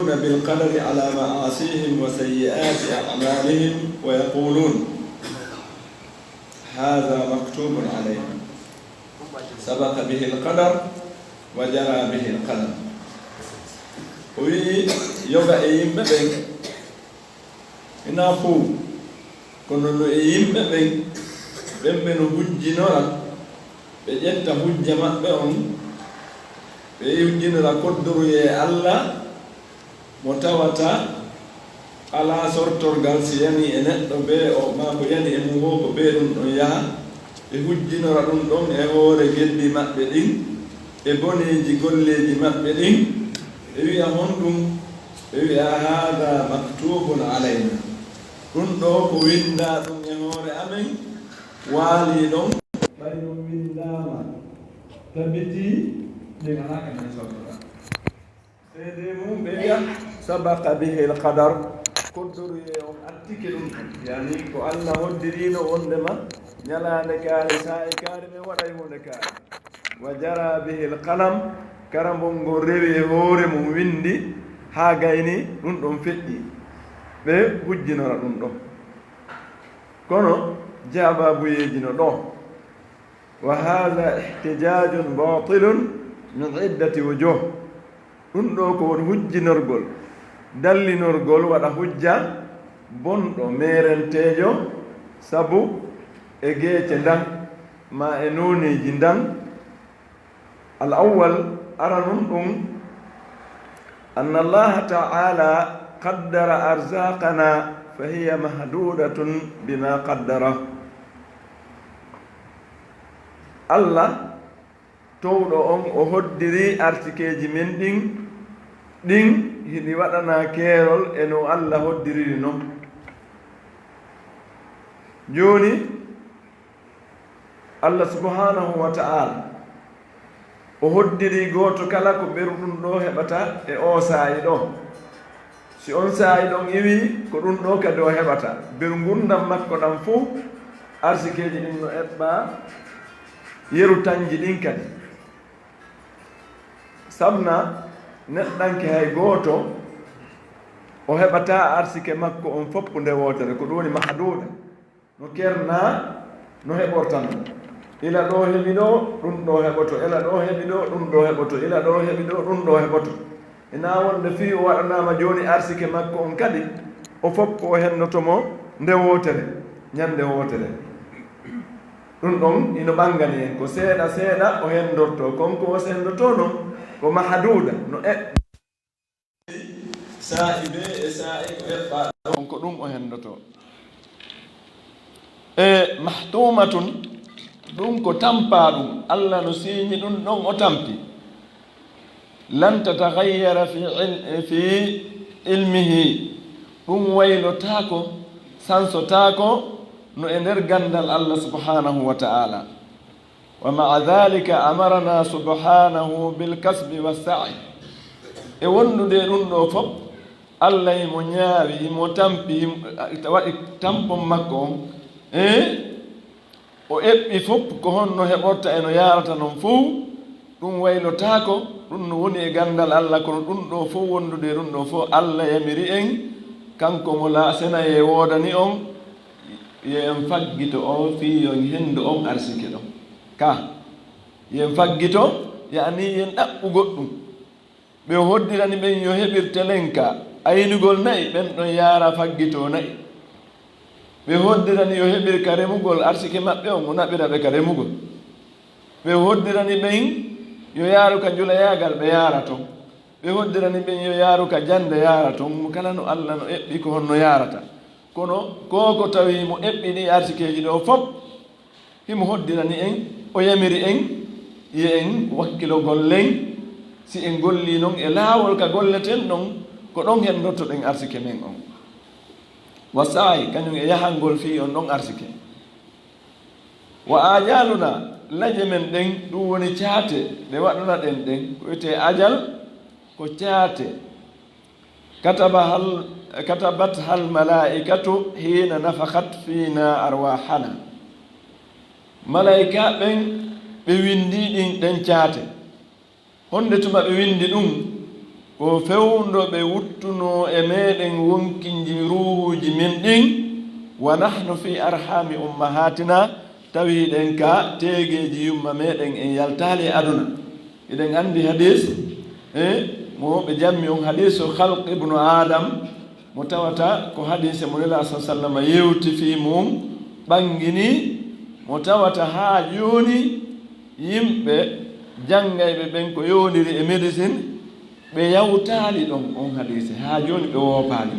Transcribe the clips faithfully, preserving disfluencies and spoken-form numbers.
بالقدر على معاصيهم وسيئات أعمالهم ويقولون: هذا مكتوب علينا، سبق به القدر وجرى به القلم. O wi'i, yoga e yimɓe ɓen, hinaa fow, kono no e yimɓe ɓen, ɓen ɓe no hujjinora, ɓe ƴetta hujja maɓɓe on, ɓe hujjinora koddoruye Alla, mo tawata alaa sortorgal si yanii e neɗɗo bee o, maa ko yani e mum woo, ko bee ɗum ɗon yaha, ɓe hujjinora ɗum ɗon e hoore geddi maɓɓe ɗin, e boneeji golleeji maɓɓe ɗin, ɓe wi'a honɗum? Ɓe wi'a: "Haada maktuubun alayna." Ɗum ɗoo ko winndaa ɗum e hoore amen, waalii ɗon. Ɓay ɗum winndaama, tabitii, ɓe alaa ka men sortora. Seedee mum ɓe wi'a: "Sabaqa bihil qadar." Koddoruye on attike ɗum. Yani ko Alla hoddiriino wondema ñalaande kaari, saa'i kaari, men waɗay huunde kaari. "Wa jara bihil qalam." Karambol ngol rewi e hoore mum, winndi haa gayni ɗum ɗon feƴƴi. Ɓe hujjinora ɗum ɗon. Kono jaabaabuyeeji no ɗoo. "Wa haadha ihtijaajun baatilun min iddati wujuuh." Ɗum ɗoo ko won hujjinorgol, dallinorgol, waɗa hujja bonɗo, meerenteejo, sabu e geece ndan, maa e nooneeji ndan. Al awwal, aranun ɗum, anna Allaha ta'ala qaddara arzaaqana fa hiya mahduudatun bima qaddara. Alla Toowɗo on, o hoddirii arsikeeji men ɗin, ɗin hiɗi waɗanaa keerol e no Alla hoddiriri non. Jooni, Alla subhaanahu wa ta'ala, o hoddirii gooto kala ko ɓeru ɗum ɗoo heɓata e oo saa'i ɗoo. Si on saa'i ɗon iwii, ko ɗum ɗoo kadi o heɓata. Ɓeru ngurndan makko ɗan fow, arsikeeji ɗin no eɓɓaa yeru tanji ɗin kadi. Sabna neɗɗanke hay gooto, o heɓataa arsike makko on fow nde wootere, ko ɗum woni mahduuda. No kernaa, no heɓorta non. Ila ɗoo heɓi ɗoo, ɗum ɗoo heɓoto. Ila ɗoo heɓi ɗoo, ɗum ɗoo heɓoto. Ila ɗoo heɓi ɗoo, ɗum ɗoo heɓoto. Hinaa wonde fii o waɗanaama jooni arsike makko on kadi, o fow o henndoto mo nde wootere, ñannde wootere. Ɗum ɗon ino ɓangani en. Ko seeɗa seeɗa o henndortoo. Kon ko o senndotoo non, ko mahduuda, no eɓɓi. Saa'i bee e saa'i ko eɓɓaa ɗon, ko ɗum o henndotoo. E mahtuumatun, ɗum ko tampaa ɗum. Alla no siiñi ɗum ɗon, o tampi. Lan tataghayyara fi il-, fi ilmihi. Ɗum waylotaako, sansotaako no e nder ganndal Alla subhaanahu wa ta'ala. Wa ma'a dhalika amarana subhanahu bil kasbi was sa'i. E wondude e ɗum ɗoo fow, Alla himo ñaawi, himo tampi, himo, a, waɗi tampon makko on. E o eɓɓi fow ko honno heɓorta e no yaarata non fow. Ɗum waylotaako, ɗum no woni e ganndal Alla, kono ɗum ɗoo fow, wondude e ɗum ɗoo fow, Alla yamiri en, kanko mo la-, senayee woodani on, yo en faggito on fii yo en henndu on arsike ɗon. Ka, yo en faggito, yaani yo en ɗaɓɓu goɗɗum. Ɓe o hoddirani ɓen yo heɓir telenka, aynugol na'i, ɓen ɗon yaara faggitoo na'i. Ɓe hoddirani yo heɓir ka remugol, arsike maɓɓe on, o naɓira ɓe ka remugol. Ɓe hoddirani ɓen yo yaaru ka njulayaagal, ɓe yaara ton. Ɓe hoddirani ɓen yo yaaru ka jannde, yaara ton. Mo kala no Alla no eɓɓi ko honno yaarata. Kono ko ko tawi mo eɓɓi ɗi arsikeeji ɗoo fow, himo hoddirani en, o yamiri en, yo en wakkilo gollen, si en gollii non e laawol ka golleten ɗon, ko ɗon henndotoɗen arsike men on. Wa sa'yi, kañum e yahangol fii on ɗon arsike. Wa ajaluna, laje men ɗen, ɗum woni caate ɗe waɗanaɗen ɗen, ko wiyetee ajal, ko caate. Katabahal, katabathal malaa'ikatu hiina nafakhat fiina arwaahana. Malaa'ika ɓen, ɓe winndii ɗin, ɗen caate. Honde tuma ɓe winndi ɗum? Ko fewndo ɓe wuttunoo e meeɗen wonkinji ruuhuuji men ɗin, wa nahnu fi arhami ummahatina, tawi hiɗen ka teegeeji yumma meeɗen, en yaltaali e aduna. Hiɗen anndi hadiis, e mo ɓe jammi on, hadiisu Khalq ibnu Adam, mo tawata ko hadiise mo Nelaaɗo sa sallam yewti fii mum, ɓanngini mo tawata haa jooni yimɓe janngayɓe ɓen ko yowondiri e médecine, ɓe yawtaali ɗon on hadiise, haa jooni ɓe woopaali.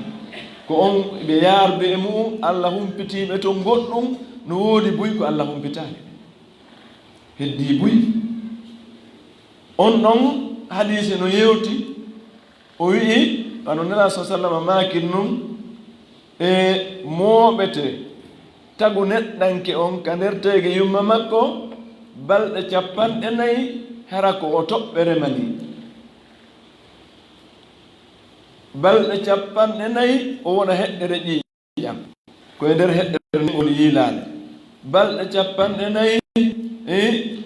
Ko on ɓe yaarde e mu'un, Alla humpitiiɓe ton goɗɗum, no woodi buy ko Alla humpitaali. Heddii buy. On ɗon hadiise no yewti, o wi'i, wano Nelaaɗo sa sallam maakir nun, e mooɓete tagu neɗɗanke on ka nder teege yumma makko balɗe cappanɗe nayi, hara ko o toɓɓere mani. Balɗe cappanɗe nayi o wona heɗɗere ƴiiƴam. Ko e nder heɗɗere ni woni yiilaade. Balɗe cappanɗe nayi, e,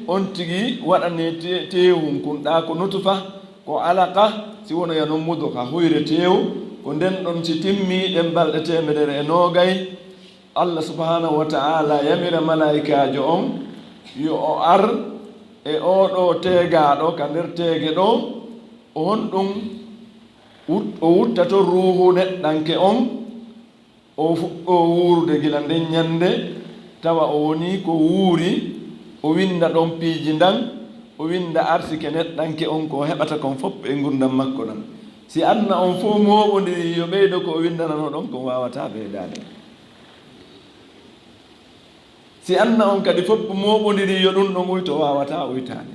on tigi waɗane te-, teewu hun kun, ɗaa ko nutufa, ko alaqa, si wonoya non mudga, huyre teewu, ko nden ɗon si timmi ɗen balɗe teemedere e noogay, Alla subhanahu wa ta'ala yamira malaa'ikaajo on yo o ar e oo ɗoo teegaaɗo ka nder teege ɗoo, o honɗum wut-, o wutta ton ruuhu neɗɗanke on, o fuɗɗoo wuurude gila nden ñannde, tawa o wonii ko wuuri, o winnda ɗon piiji ndan, o winnda arsike neɗɗanke on ko o heɓata kon fof e ngurndan makko ɗan. Si aduna on fof mooɓondirii yo ɓeydo ko o winndananoo ɗon, kon waawataa ɓeydaade. Si aduna on kadi fof mooɓondirii yo ɗum ɗon uyto, waawataa uytaade.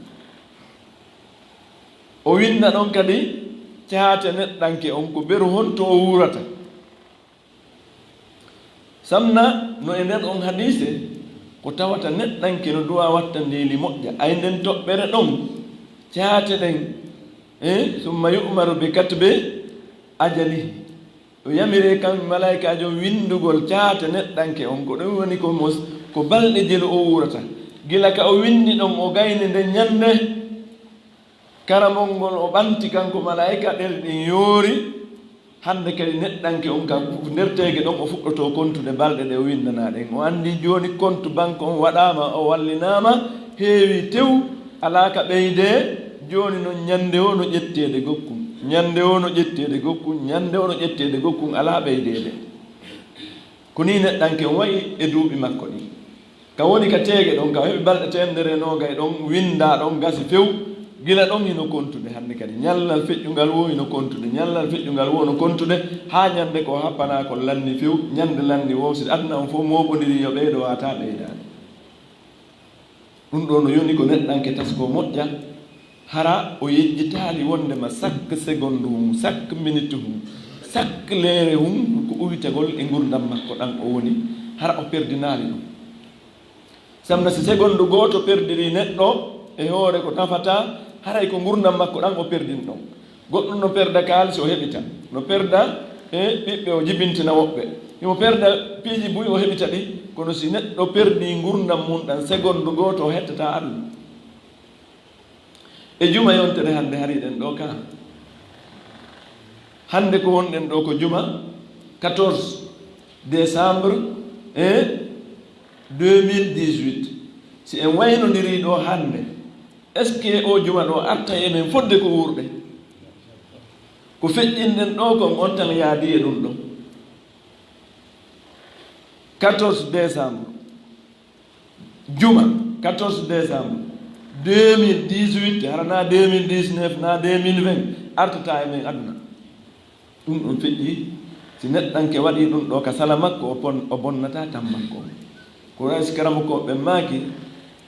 O winnda ɗon kadi caate neɗɗanke on ko beru honto o wuurata. Samna no e nder on hadiise, ko tawata neɗɗanke no duwaa wattandeeli moƴƴa, ay nden toɓɓere ɗon, caate ɗen, e, summa yu'maru bi katbi ajalihi. O yamiree kan malaa'ikaajo winndugol caate neɗɗanke on, ko ɗum woni ko mos-, ko balɗe jelu o wuurata. Gila ka o winndi ɗon, o gayni nden ñannde, karamol ngol o ɓanti kanko malaa'ika, ɗerɗi ɗin yoori. Hannde kadi neɗɗanke on ka nder teege ɗon o fuɗɗotoo kontude balɗe ɗe o winndanaa ɗen. O anndi jooni kontu banko on waɗaama, o wallinaama, heewi tew, alaa ka ɓeydee. Jooni non ñannde o no ƴetteede gokkun, ñannde o no ƴetteede gokkun, ñannde o no ƴetteede gokkun, alaa ɓeydeede. Ko nii neɗɗanke on wa'i e duuɓi makko ɗin. Ka woni ka teege ɗon, ka o heɓi balɗe teemedere e noogay ɗon, winndaa ɗon, gasi few. Gila ɗon hino kontude hannde kadi. Ñallal feƴƴungal woo hino kontude, ñallal feƴƴungal woo no kontude, haa ñannde ko happanaa ko lanni few, ñannde lanni woo, si aduna on fof mooɓondirii yo ɓeydo waataa ɓeydaade. Ɗum ɗoo no yoni ko neɗɗanke taskoo moƴƴa, hara o yejjitaali wonndema sakk segondu hun, sakk miniti hun, sakk leere hun ko uytagol e ngurndan makko ɗan o woni, hara o perdinaali ɗum. Samna si segondu gooto perdirii neɗɗo e hoore ko nafataa, haray ko ngurndan makko ɗan o perdin ɗon. Goɗɗum no perda kaalisi o heɓita, no perda e ɓiɓɓe o jibintina woɓɓe. Himo perda piiji buy o heɓita ɗi, kono si neɗɗo perdii ngurndan mun ɗan segondu gooto o hettataa aduna. E juma yontere hannde hariɗen ɗoo ka. Hannde ko wonɗen ɗoo ko juma quatorze décembre, e deux mille dix-huit. Si en waynondirii ɗoo hannde, est-ce que oo juma ɗoo artay e men fodde ko wuurɗe? Ko feƴƴinɗen ɗoo kon on tan yaadii e ɗum ɗoo. Quatorze décembre. Juma, quatorze décembre deux mille dix-huit, hara na deux mille dix-neuf, na deux mille vingt, artata e men aduna. Ɗum ɗon feƴƴi, si neɗɗanke waɗii ɗum ɗoo ka sala makko, o pon-, o bonnataa tan makko. Ko wayi si karamokooɓe ɓen maaki,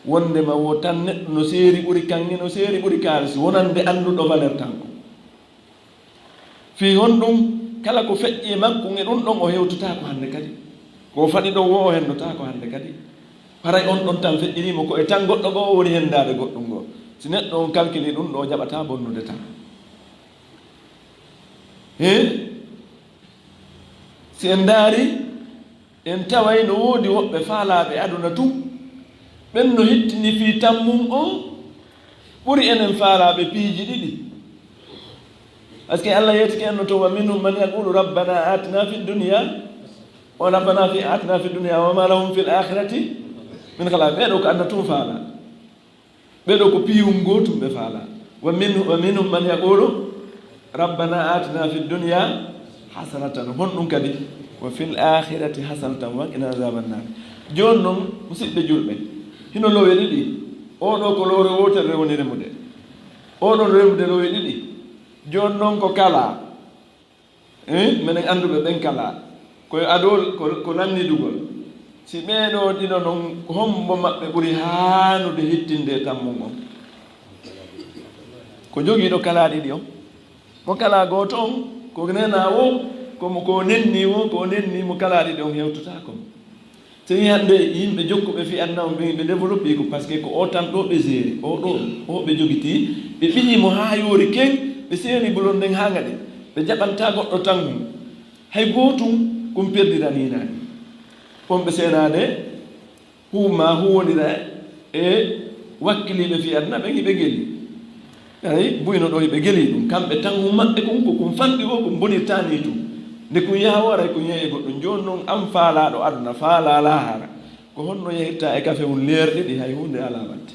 wonndema wo tan neɗɗo no seeri ɓuri kaŋŋe, no seeri ɓuri kaalisi, wonande annduɗo valeur tan ko. Fii honɗum? Kala ko feƴƴi e makko e ɗum ɗon, o hewtotaako hannde kadi. Ko o faɗi ɗon wo, o henndotaako hannde kadi. Haray on ɗon tan feƴƴirii mo, ko e tan goɗɗo goo o woni henndaade goɗɗum goo. Si neɗɗo on kalkilii ɗum ɗoo, o jaɓataa bonnude tan. Hee? Si en ndaari, en taway no woodi woɓɓe faalaaɓe aduna tun, ɓen no hittini fii tammum on ɓuri enen faalaaɓe piiji ɗiɗi. Parce que Allah yeetike en no to, "Wa minhum man yaqulu rabbana atina fi dunya, wa rabbana fi atina fi dunya wa ma lahum fil akhirati min khalaq." Ɓeɗo ko aduna tun faala. Ɓeɗo ko piyum gotum ɓe faala. "Wa min-, wa minhum man yaqulu rabbana atina fi dunya hasanatan." Honɗum kadi? "Wa fil akhirati hasanatan wa qina azaban nar." Jooni non, musidɓe julɓe, hino lowe ɗiɗi. Oɗo ko lowre wotere woni remude. Oɗon remude lowe ɗiɗi. Jooni non ko kala. Eh, menen annduɓe ɓen kala. Ko e adol, ko, ko lannidugol. Si ɓeeɗo ɗiɗo non, ko hombo maɓɓe ɓuri haanude hittinde e tammun on? Ko jogiiɗo kala ɗiɗi on. Mo kala gooto on, ko nena wo, ko mo, ko nenni wo, ko nenni mo kala ɗiɗi on hewtata ko. Tawi hannde yimɓe jokkuɓe fi aduna on ɓe, ɓe développé ko, parce que ko o tan ɗo ɓe gérer, o ɗo, o ɓe jogitii, ɓe ɓili mo haa yoori ken, ɓe seeni bulon nden haa ngaɗi, ɓe jaɓanta goɗɗo tan. Hay gootum kun perdiraniinaani. On ɓe seenaade, huu ma huuwondira e wakkiliiɓe fi aduna ɓen, hiɓe geli. Aray, buyno ɗo hiɓe geli ɗum. Kamɓe tan hun maɓɓe kun, ko kun fanɗi wo, kun bonirtaani tun. Nde kun yaha wo, aray kun yahi e goɗɗum. Jooni non, an faalaaɗo aduna, faalaa laahara, ko honno yahirta e kafe hun leer ɗiɗi, hay huunde alaa batte?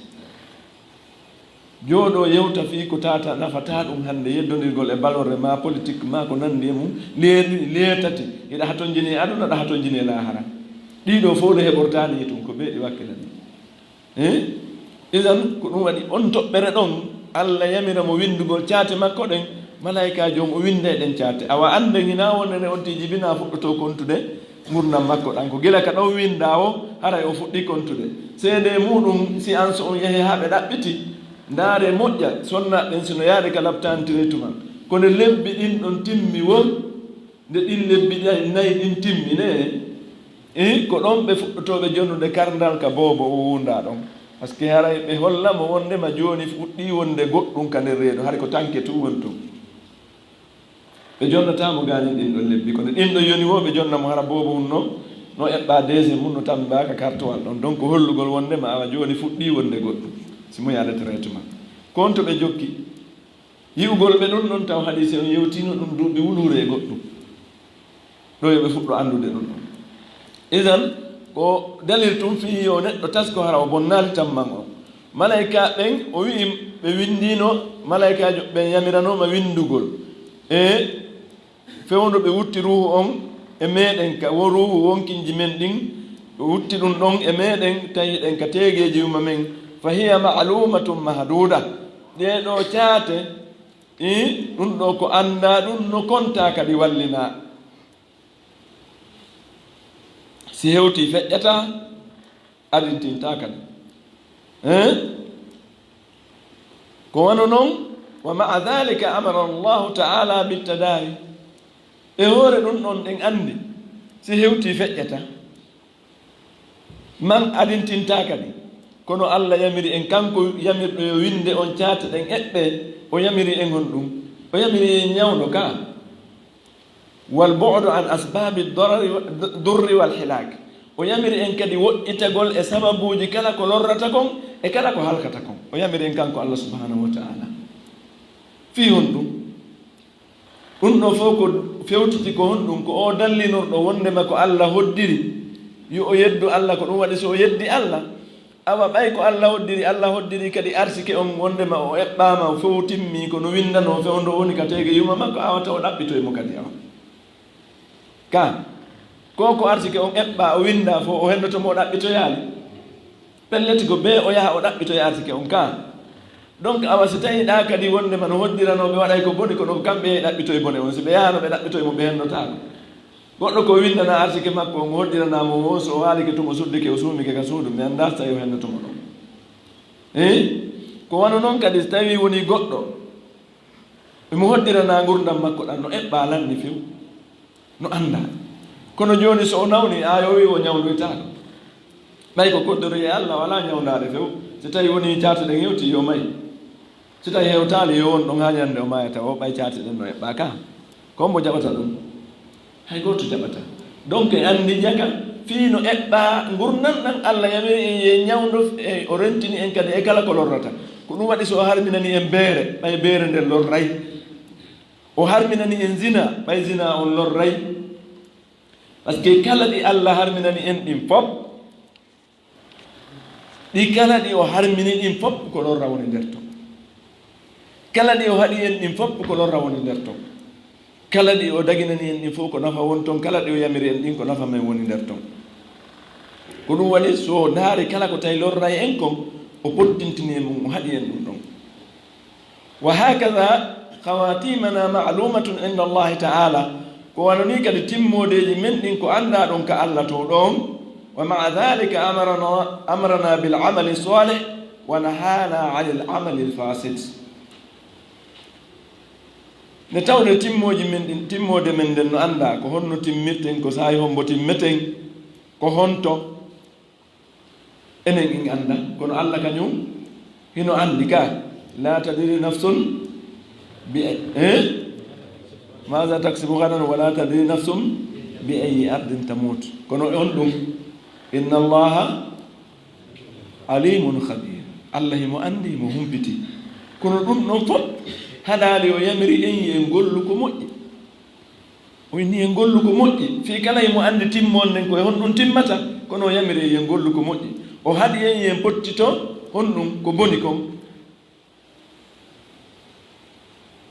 Jooɗo yewta fii ko tata nafata ɗum hannde, yeddondirgol e balorre ma, politique ma, ko nanndi e mum, leer ɗiɗi, leer tati, hiɗa hatonjini e aduna, ɗa hatonjini e laahara. Ɗiɗo fof ɗo heɓortaani e tun, ko ɓe ɗi wakkilani. Eh? Idan, ko ɗum waɗi on toɓɓere ɗon, Allah yamira mo winndugol caate makko ɗen, malaykaajo on o winnda e ɗen caate. Awa annden hinaa wonde nde on tigi jibinaa fuɗɗotoo kontude ngurndan makko ɗan. Ko gila ka ɗon winndaa o, haray o fuɗɗii kontude. Seedee muuɗum, si an so on yahi haa ɓe ɗaɓɓiti, ndaaree moƴƴa, sonnaaɓe ɓen si no yaade ka laptaani tire tuma. Ko nde lebbi ɗin ɗon timmi won, Nde ɗin lebbi ɗi-, nayi ɗin timminee, eh, ko ɗon ɓe fuɗɗotoo ɓe jonnude karndal ka boobo o wuundaa ɗon. Parce que haray ɓe holla mo wondema jooni fuɗɗii wonde goɗɗum ka nder reedu, hari ko tanke tun woni tun. Ɓe jonnataa mo gaanin ɗin ɗon lebbi, kono ɗin ɗon yoni wo ɓe jonna mo hara boobo wunno, no eɓɓaa deuxième mum, no tammbaa ka kartowal ɗon. Donc, hollugol wondema awa jooni fuɗɗii wonde goɗɗum, si mo yaade traitement. Ko on to ɓe jokki. Yi'ugol ɓe ɗun ɗon, taw hadiise on yewtiino ɗun duuɓi wuluure e goɗɗum. Ɗo yo ɓe fuɗɗo anndude ɗun ɗon. Idan, ko dalil tun fii yo neɗɗo tasko hara o bonnaali tamman on. Malaykaaɓe ɓen, o wi'i ɓe winndiino, malaykaajo ɓen yamiranooma winndugol. E fewndo ɓe wutti ruuhu on e meɗen ka, wo ruuhu wonkinji men ɗin, ɓe wutti ɗun ɗon e meɗen, tawi hiɗen ka teegeeji yuma men. Fa hiya ma'luumatun mahduuda. Ɗee ɗoo caate, ii, ɗun ɗoo ko anndaa, ɗun no kontaa kadi wallinaa. Si hewtii feƴƴataa, adintintaa kadi. Hein? Ko wano non, wa ma'a dhalika amara Allahu ta'ala bittadaahi. E hoore ɗun ɗon ɗen anndi, si hewtii feƴƴataa. Man adintintaa kadi. Kono Alla yamiri en, kanko yamirɗo yo winnde on caate ɗen eɓɓee, o yamiri en honɗum? O yamiri en ñawndo ka. Wal bu'du an asbaabi darari wa-, durri wal hilaak. O yamiri en kadi woɗɗitagol e sababuuji kala ko lorrata kon e kala ko halkata kon. O yamiri en kanko Alla subhaanahu wa ta'ala. Fii honɗum? Ɗun ɗoo fow ko fewtiti ko honɗum? Ko o dallinorɗo wonndema ko Alla hoddiri yo o yeddu Alla, ko ɗum waɗi so o yeddi Alla. Awa ɓay ko Alla hoddiri, Alla hoddiri kadi arsike on wonndema o eɓɓaama, o fow timmii, ko no winndanoo fewndo woni ka teege yuma makko, awa taw o ɗaɓɓitoy mo kadi awa. Ka, ko ko arsike on eɓɓaa, o winndaa fow, o hennoto mo o ɗaɓɓitoyaali. Pellet ko bee o yaha o ɗaɓɓitoya arsike on ka. Donc, awa si tawi ɗa kadi wonndema no hoddiranoo ɓe waɗay ko boni, kono ko kamɓe yahi ɗaɓɓitoy bone on. Si ɓe yahano ɓe ɗaɓɓitoy mo, ɓe hennotaako. Goɗɗo ko winndanaa arsike makko on, o hoddiranaa mo on, so o haalike tun, o suddike, o suumike ka suudu, mi anndaa si tawi o hennoto mo ɗon. Eh? Ko wano non kadi, si tawi woni goɗɗo, emo hoddiranaa ngurndan makko ɗan, no eɓɓaa lanni few. No anndaa. Kono jooni, so o nawni, a yo wi o ñawndoytaako. Ɓay ko koddori e Alla, walaa ñawndaade few. Si tawi wonii caate ɗen hewtii, yo may. Si tawi hewtaali, yo won ɗon haa ñande o maayata o, ɓay caate ɗen no eɓɓaa ka. Ko hombo jaɓata ɗum? Hay gooto jaɓataa. Donc, en anndi jaka, fii no eɓɓaa ngurndan ɗan Alla yamiri en, yo en ñawndo, e o rentini en kadi e kala ko lorrata. Ko ɗum waɗi, so o harminanii en beere, ɓay beere nden lorray. O harminani en zina, ɓay zina on lorray. Parce que kala ɗi Allah harminani en ɗin fop, ɗi kala ɗi o harmini ɗin fop ko lorra woni nder ton. Kala ɗi o haɗi en ɗin fop ko lorra woni nder ton. Kala ɗi o daginani en ɗin fof ko nafa woni ton, kala ɗi o yamiri en ɗin ko nafa men woni nder ton. Ko ɗum waɗi so ndaari kala ko tawi lorray en kon, o pottintini e mum, o haɗi en ɗum ɗon. Wa hakada khawatimana ma'lumatun inda Allahi ta'ala, ko wano ni kadi timmoodeeji men ɗin ko anndaa ɗon ka Allah to ɗon. Wa ma'a dhalika amarana, amarana bil amali salih wa nahana anil amali fasid. Nde tawde timmooji men ɗin, timmoode men nden no anndaa ko honno timmirten, ko saa'i hombo timmeten, ko honto, enen en anndaa, kono Allah kañum hino anndi ka. La tadri nafsun bi, eh? Maza taksibu gadan, wa la tadri nafsun bi ayyi ardin tamut. Kono on ɗum, inna Allaha alimun khabir. Allah himo anndi, mo humpiti. Kono ɗum ɗon fof haɗaali o yamiri en yo en gollu ko moƴƴi. O inni en gollu ko moƴƴi. Fii kala himo anndi timmoon nden ko e honɗum timmata, kono o yamiri en yo en gollu ko moƴƴi. O haɗi en yo en pottito honɗum ko boni kon.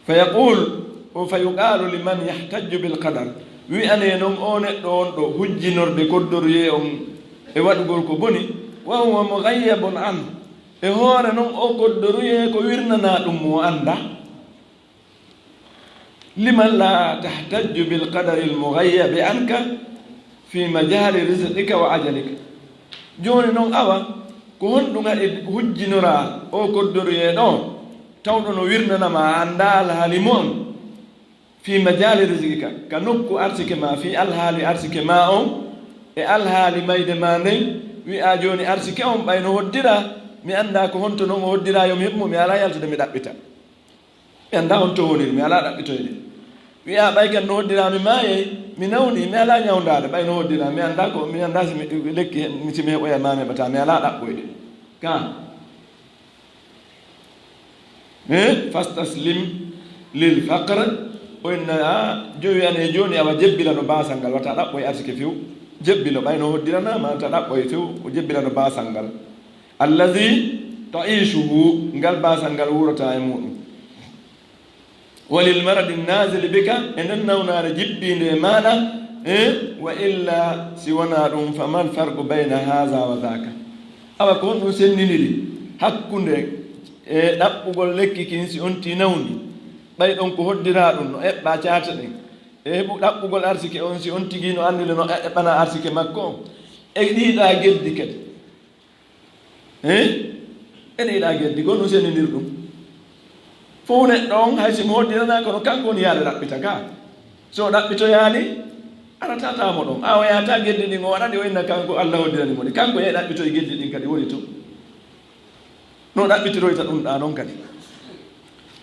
Fa yaqul, o fa yuqalu liman yahtajju bil qadar, wi'anee non o neɗɗo on ɗo hujjinorde koddoruye on e waɗugol ko boni, wa huwa mughayyabun an, e hoore non o koddoruye ko wirnanaa ɗum mo annda. Liman la tahtajju bil qadari al mughayyab anka fi majali rizqika wa ajalika. Jooni non awa, ko honɗum haɗi hujjinoraa o koddoruye ɗo, tawɗo no wirnanama a annda alhaali mo on? Fi majali rizqika, ka nokku arsike ma, fi alhaali arsike ma on, e alhaali mayde ma nden, wi'a jooni arsike on ɓay no hoddira, mi annda ko honto non o hoddira yo mi heɓ mo, mi alaa yaltude mi ɗaɓɓita. Mi annda honto woniri, mi alaa ɗaɓɓitoyde. Wi'a ɓay kan no hoddira mi maayay, mi nawni, mi alaa ñawndaade, ɓay no hoddira, mi annda ko, mi annda si mi, lekki, si mi heɓoya ma mi heɓata, mi alaa ɗaɓɓoyde. Ka. Eh, fastaslim lil faqr. O inna, a, jowi an e jooni awa jebbila no baasal ngal, wata ɗaɓɓoy arsike few. Jebbilo ɓay no hoddirana, ma wata ɗaɓɓoy few, o jebbila no baasal ngal. Allazi ta'ishuhu, ngal baasal ngal wurata e muɗum. Wa lil maradi nazil bika, e nden nawnaare jibbiinde e maaɗa, eh, wa illa si wonaa ɗum, fa mal farqu bayna haza wa dhaka. Awa ko honɗum senndiniri hakkunde e ɗaɓɓugol lekki kin si on ti nawni, ɓay ɗon ko hoddiraa ɗum, no eɓɓa caate ɗen, e heɓu ɗaɓɓugol arsike on si on tigi no anndi le no eɓɓana arsike makko on, e ɗiiɗa geddi kadi. Hein? Ene yiɗa geddi, ko ɗum sennindir ɗum. Fof neɗɗo on, hay si mo hoddirana, kono kanko woni yaade ɗaɓɓita ka. So ɗaɓɓitoyaali, ara tata mo ɗon. A o yaata geddi ɗin, o waɗani o inna kanko Allah hoddirani mo ɗi. Kanko yahi ɗaɓɓitoy geddi ɗin kadi woni to. No ɗaɓɓitiroyta ɗum ɗa non kadi.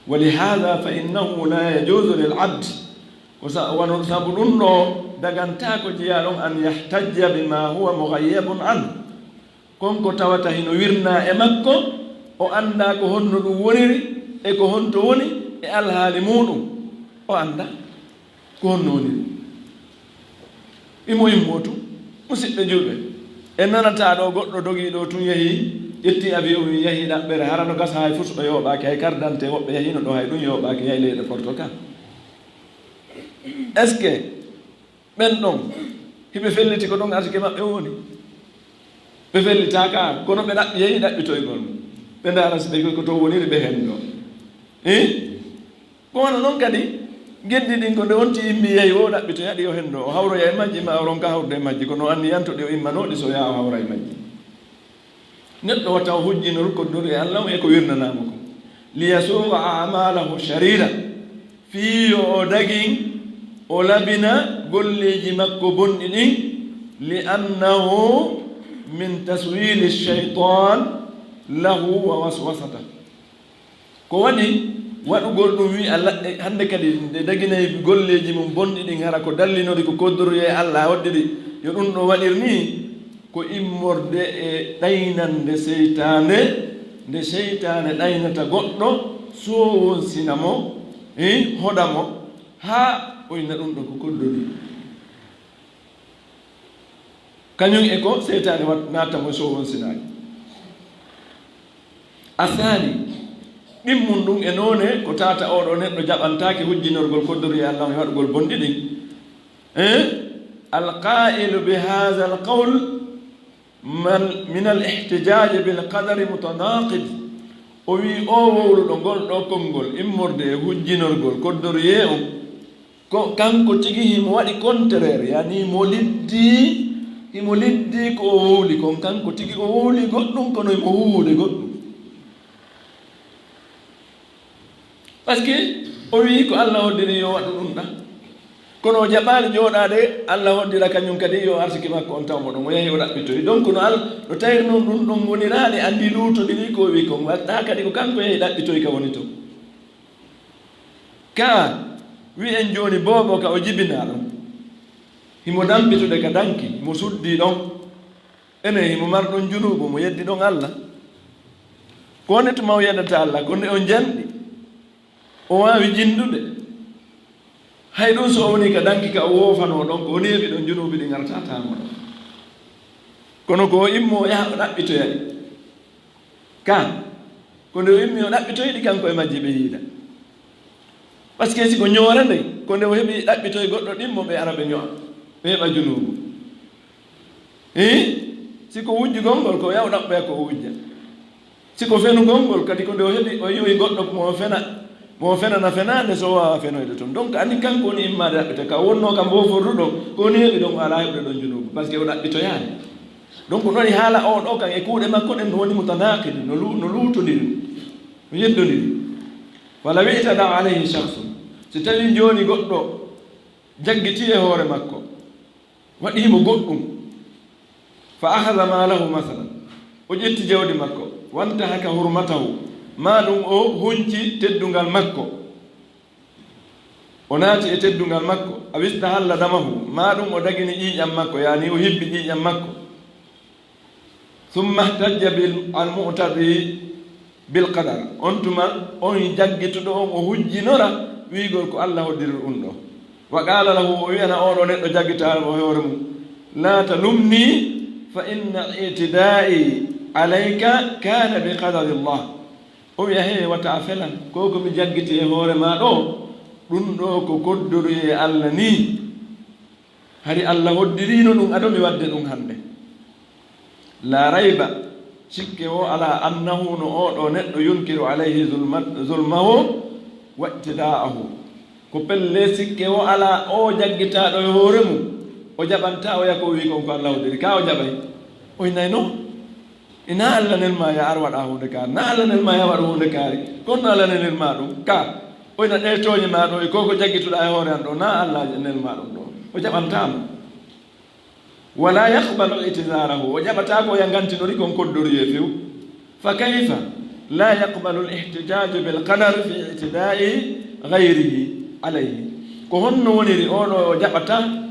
Wa li hadha fa innahu la yajuzu lil abd. Ko sa-, wano sabu ɗum ɗo, dagantaako jiyaaɗo on an yahtajja bima huwa mughayyabun an. Kon ko tawata hino wirnaa e makko, o anndaa ko honno ɗum woniri, e ko honto woni, e alhaali muuɗum. O anndaa ko honno woniri. Imo immoo tun, musiɓɓe juulɓe. En nanataa ɗo goɗɗo dogii ɗo tun yahii, ƴettii avion mum yahii ɗaɓɓere, hara no gasa hay fus o yooɓaaki, hay carte d'identité woɓɓe yahiino ɗo hay ɗum yooɓaaki, yahi leyɗe Portugal. Est-ce que ɓen ɗon, hiɓe felliti ko ɗon arsike maɓɓe woni? Ɓe fellitaaka, kono ɓe ɗaɓɓi, yehi ɗaɓɓitoygol mo. Ɓe ndaara si ɓe ko to woniri ɓe henndo. Eh? Ko wano non kadi, geddi ɗin ko nde wonti immi yehi o ɗaɓɓitoya ɗi o henndo, o hawroya e majji, ma o ronka hawrude e majji, kono o anniyanto ɗi o immanoo ɗi so yaa o hawra e majji. Neɗɗo wata o hujjinor koddori e Allah e ko wirnanaama ko. Liyasuuga a'maalahu sharira. Fii yo o dagin, o labina golleeji makko bonɗi ɗin. Li annahu min taswili shaytan lahu wa waswasata. Ko waɗi waɗugol ɗum wi'a laɗɗe hannde kadi nde daginay golleeji mum bonɗi ɗin, hara ko dallinori ko koddoroyee Allah hoddiri yo ɗum ɗo waɗir nii, ko immorde e ɗaynande seytaane, nde seytaane ɗaynata goɗɗo, sowonsina mo, eh, hoɗa mo, Haa o inna ɗum ɗo ko koddori. Kañum e ko seytaane wat-, natta mo sowon sinaaji. A saani, ɗimmun ɗum e noone ko tata oɗo neɗɗo jaɓantaake hujjinorgol koddori e Allah e waɗugol bonɗi ɗin. Eh? Alqaa'ilu bi haadha alqawl man min al ihtijaaji bil qadari mutanaqid. O wi o wowluɗo ngol ɗo konngol immorde e hujjinorgol koddoriyee on, ko kanko tigi himo waɗi contraire, yani mo liddi, himo liddi ko o wowli kon, kanko tigi o wowli goɗɗum, kono himo huwude goɗɗum. Parce que o wii ko Allah hoddiri yo waɗu ɗum ɗa. Kono o jaɓaali jooɗaade, Allah hoddira kañum kadi yo arsiki makko on taw mo ɗon. O yahi o ɗaɓɓitoyi. Donc no Al-, no tawiri noon ɗum ɗon woniraani anndi luutondiri ko o wii kon. Waɗɗa kadi ko kanko yahi ɗaɓɓitoyi ka woni ton. Ka wi en jooni boobo ka o jibinaa ɗon. Himo dampitude ka danki, himo suddii ɗon. Enen himo mar ɗon junuubu, mo yeddi ɗon Allah. Ko woni tuma o yeddata Allah, ko nde o janɗi. O waawi jinndude. Hay ɗum so o woni ka danki ka o woofanoo ɗon, ko woni heɓi ɗon junuubi ɗi ngarata taamo ɗon. Kono ko o immo o yaha o ɗaɓɓitoya ɗi. Ka, ko nde o immi o ɗaɓɓitoyi ɗi kanko e majji ɓe yiida. Parce que si ko ñoore nde, ko nde o heɓi ɗaɓɓitoyi goɗɗo ɗimmo ɓe ara ɓe ño'a, ɓe heɓa junuubu. Ii? Si ko wujjugol ngol, ko yaw ɗaɓɓoya ko o wujja. Si ko fenugol ngol, kadi ko nde o heɓi, o yi'oyi goɗɗo mo o fena, mo o fenana fenaande so o waawa fenoyde toon. Donc, ani kanko woni immaade ɗaɓɓita ka o wonnoo ka mboofordu ɗo, ko woni heɓi ɗon o alaa heɓude ɗon junuubu, parce que o ɗaɓɓitoyaani. Donc, ɗon e haala o ɗo kan e kuuɗe makko ɗen no woni mutanaqid, no lu-, no luutondiri, no yeddondiri. Wala wi'tada alayhi shakhsun. Si tawii jooni goɗɗo jaggiti e hoore makko, waɗi mo goɗɗum, fa akhadha malahu masalan, o ƴetti jawdi makko, wantahaka hurmatahu, maa ɗum o hunci teddungal makko, o naati e teddungal makko, aw istahalla damahu, maa ɗum o dagini ƴiiƴam makko, yaani o hibbi ƴiiƴam makko. Thumma ihtajja bil, al mu'tadi bil qadar. On tuma, on jaggituɗo on, o hujjinora wiigol ko Allah hoddiri ɗum ɗo. Wa qala lahu, o wi'ana oɗo neɗɗo jaggitaaɗo e hoore mum, "La talumni, fa inna i'tida'i alayka kana bi qadarillah." O wi'a, "He, wata a felan, ko ko mi jaggiti e hoore ma ɗo, ɗum ɗo ko koddoruyee Allah ni." Hari Allah hoddirino ɗum, aɗo mi waɗde ɗum hannde. La rayba, sikke o alaa, annahu, no oɗo neɗɗo, yunkiru alayhi zulma-, zulmahu wa i'tida'ahu. Ko pelle sikke o alaa, o jaggitaaɗo e hoore mum, o jaɓanta oya ko o wi kon ko Allah hoddiri. Ka o jaɓay? O inay non. E na Allah nel ma ya ar waɗa huunde kaari, na Allah nel ma ya waɗa huunde kaari, kono no Allah nel ma ɗum ka, o ina ɗe tooñe ma ɗo, e ko ko jaggituɗa e hoore an ɗo, na Allah nel ma ɗum ɗo, o jaɓantaama. Wala yaqbalu i'tidarahu, o jaɓata ko ya ngantinori kon koddoruyee few. Fa kayfa la yaqbalu al-ihtijaju bil qadar fi i'tida'i ghayrihi alayhi? Ko honno woniri oɗo o jaɓata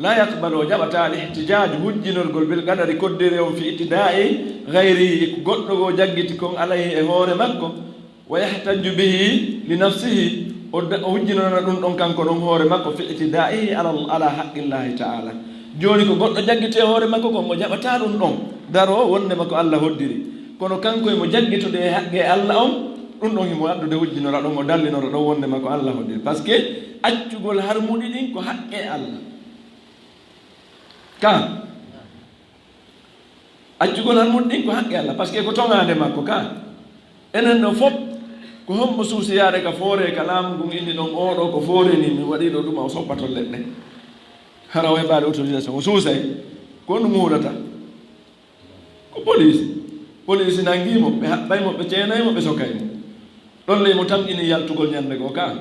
La yaqbalu, o jaɓata, al ihtijaaju, hujjinorgol, bil qadari, koddere on, fi i'tida'i ghayrihi, ko goɗɗo goo jaggiti kon, alayhi, e hoore makko, wa yahtajju bihi li nafsihi, o da-, o hujjinana ɗum ɗon kanko ɗon hoore makko, fi i'tida'ihi ala, ala haqqillahi ta'ala. Jooni ko goɗɗo jaggiti e hoore makko kon, o jaɓata ɗum ɗon, daro wonde makko Allah hoddiri. Kono kanko emo jaggitude e haqqe Allah on, ɗum ɗon himo addude hujjinora ɗon, o dallinora ɗon wonde makko Allah hoddiri. Parce que accugol harmuɗi ɗin ko haqqe Allah. Ka accugol harmuɗi ɗin ko haqqe Allah, parce que ko toŋaande makko ka. Enen ɗo fof, ko hombo suusiyaade ka foore, ka laamu ngun inni ɗon, "Oo ɗo ko foore ni, mi waɗi ɗo ɗum, o soppato leɗɗe." Hara o heɓaade autorisation, o suusay. Ko honɗum o waɗata? Ko police. Police nanngii mo, ɓe haɓɓay mo, ɓe ceenay mo, ɓe sokay mo. Ɗon ley mo tamƴini yaltugol ñannde goo ka.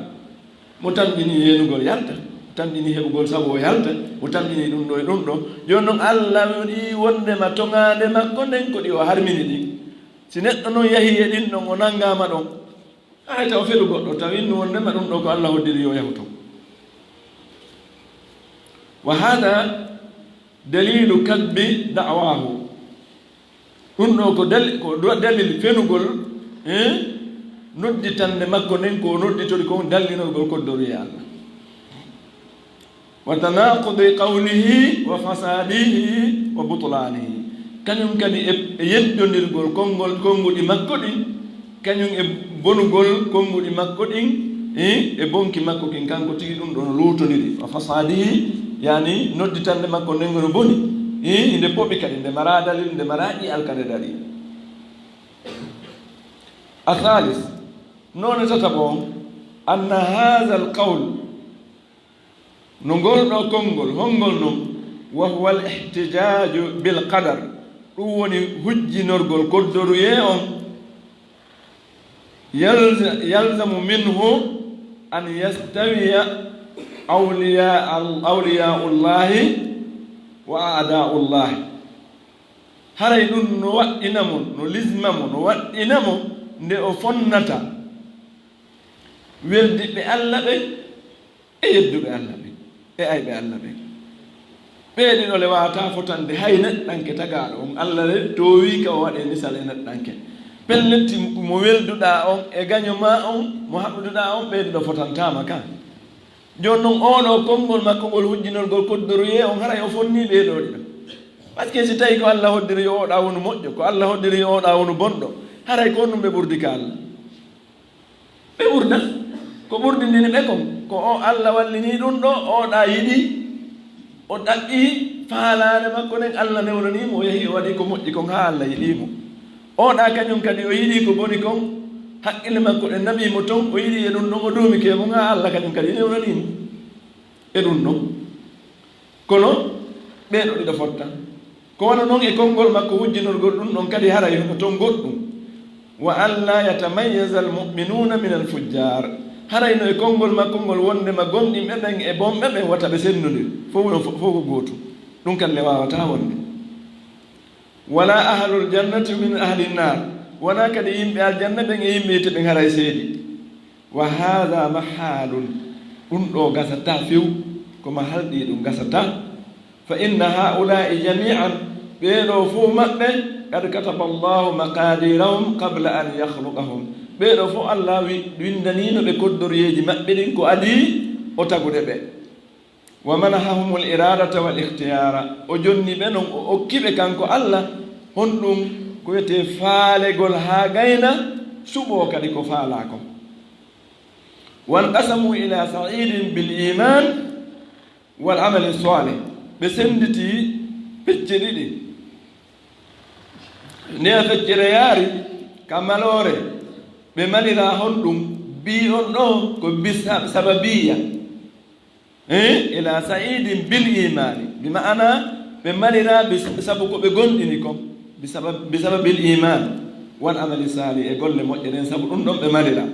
Mo tamƴini yeenugol yalta. Mo tamƴini heɓugol sabu o yalta. Mo tamƴini ɗum ɗo e ɗum ɗo. Jooni non Allah wi'i wondema toŋaande makko nden ko ɗi o harmini ɗin. Si neɗɗo non yahii e ɗin ɗon o nanngaama ɗon, haray taw felu goɗɗo, taw innu wondema ɗum ɗo ko Allah hoddiri yo yahu ton. Wa hada dalilu kadbi da'wahu. Ɗum ɗo ko dal-, ko do-, dalil fenugol, eh, nodditannde makko nden, ko o nodditori kon dallinorgol koddoruyee Allah. وتناقض قوله وفساده وبطلانه. Kañum kadi e, e yeddondirgol konngol, konnguɗi makko ɗin, kañum e bonugol konnguɗi makko ɗin, e, e bonki makko kin, kanko tigi ɗum ɗon luutondiri. وفساده, yani nodditannde makko nden no boni, e, nde poɓi kadi, nde maraa dalil, nde maraa ƴi'al ka nde darii. الثالث, noone tataɓo on, أن هذا القول, no ngol ɗoo konngol, honngol non? وهو الاحتجاج بالقدر, ɗum woni hujjinorgol koddoruye on. يلز-, يلزم منه أن يستوي أولياء، أولياء الله وأعداء الله. Haray ɗum no waɗɗina mo, no lisma mo, no waɗɗina mo nde o fonnata weldiɓɓe Alla ɓen e yedduɓe Alla ɓen e ayɓe Alla ɓen. Ɓee ɗiɗo le waawataa fotande hay neɗɗanke tagaaɗo on. Alla le toowii ka o waɗee misal e neɗɗanke. Pellet, mo welduɗaa on e gaño maa on, mo haɓduɗaa on, ɓee ɗiɗo fotantaama kan. Jooni non, oo ɗoo konngol makko ngol hujjinolgol koddoruye on, haray o fonnii ɓee ɗoo ɗiɗo. Parce que si tawii ko Alla hoddiri yo oo ɗaa wonu moƴƴo, ko Alla hoddiri yo oo ɗaa wonu bonɗo, haray ko honɗum ɓe ɓurdi ka Alla? Ɓe ɓurda. Ko ɓurdindini ɓe kon, ko o Alla wallinii ɗum ɗoo, oo ɗaa yiɗi, o ɗaɓɓi faalaare makko nden, Alla newnanii mo, o yahi o waɗi ko moƴƴi kon haa Alla yiɗii mo. Oo ɗaa kañum kadi o yiɗi ko boni kon, hakkille makko ɗen naɓii mo ton, o yiɗi e ɗum ɗon, o duumike e mum haa Alla kañum kadi newnanii mo e ɗum ɗon. Kono ɓee ɗoo ɗiɗo fotta. Ko wano non e konngol makko hujjinolgol ɗum ɗon kadi haray hono ton goɗɗum. وأن لا يتميز المؤمنون من الفجار. Haray no e konngol makko ngol wondema gomɗinɓe ɓen e bonɓe ɓen wata ɓe sennondir. Fow no, fow ko gootum. Ɗum kadi le waawataa wonde. ولا أهل الجنة من أهل النار. Wonaa kadi yimɓe aljanna ɓen e yimɓe yiite ɓen haray seedi. وهذا محال. Ɗum ɗoo gasataa few, ko mahal ɗii ɗum gasataa. فإن هؤلاء جميعا, ɓee ɗoo fow maɓɓe, قد كتب الله مقاديرهم قبل أن يخلقهم. Ɓee ɗoo fow Alla wi-, winndaniino ɓe koddoruyeeji maɓɓe ɗin ko adii o tagude ɓe. ومنحهم الإرادة والاختيار. O jonni ɓe non, o okki ɓe kanko Alla, honɗum? Ko wiyetee faalegol haa gayna, suɓoo kadi ko faalaa kon. وانقسموا إلى سعيد بالإيمان والعمل الصالح. Ɓe sennditii pecce ɗiɗi. Ndee feccere yaari ka maloore, ɓe maliraa honɗum? Bii on ɗoo ko bi sa-, sababiyya. Eh, ila sa'idin bil imani, bi ma'ana ɓe maliraa bi sabu ko ɓe gomɗini kon, bi sabab-, bi sababil iman, wal amali salih, e golle moƴƴe ɗen, sabu ɗum ɗon ɓe maliraa.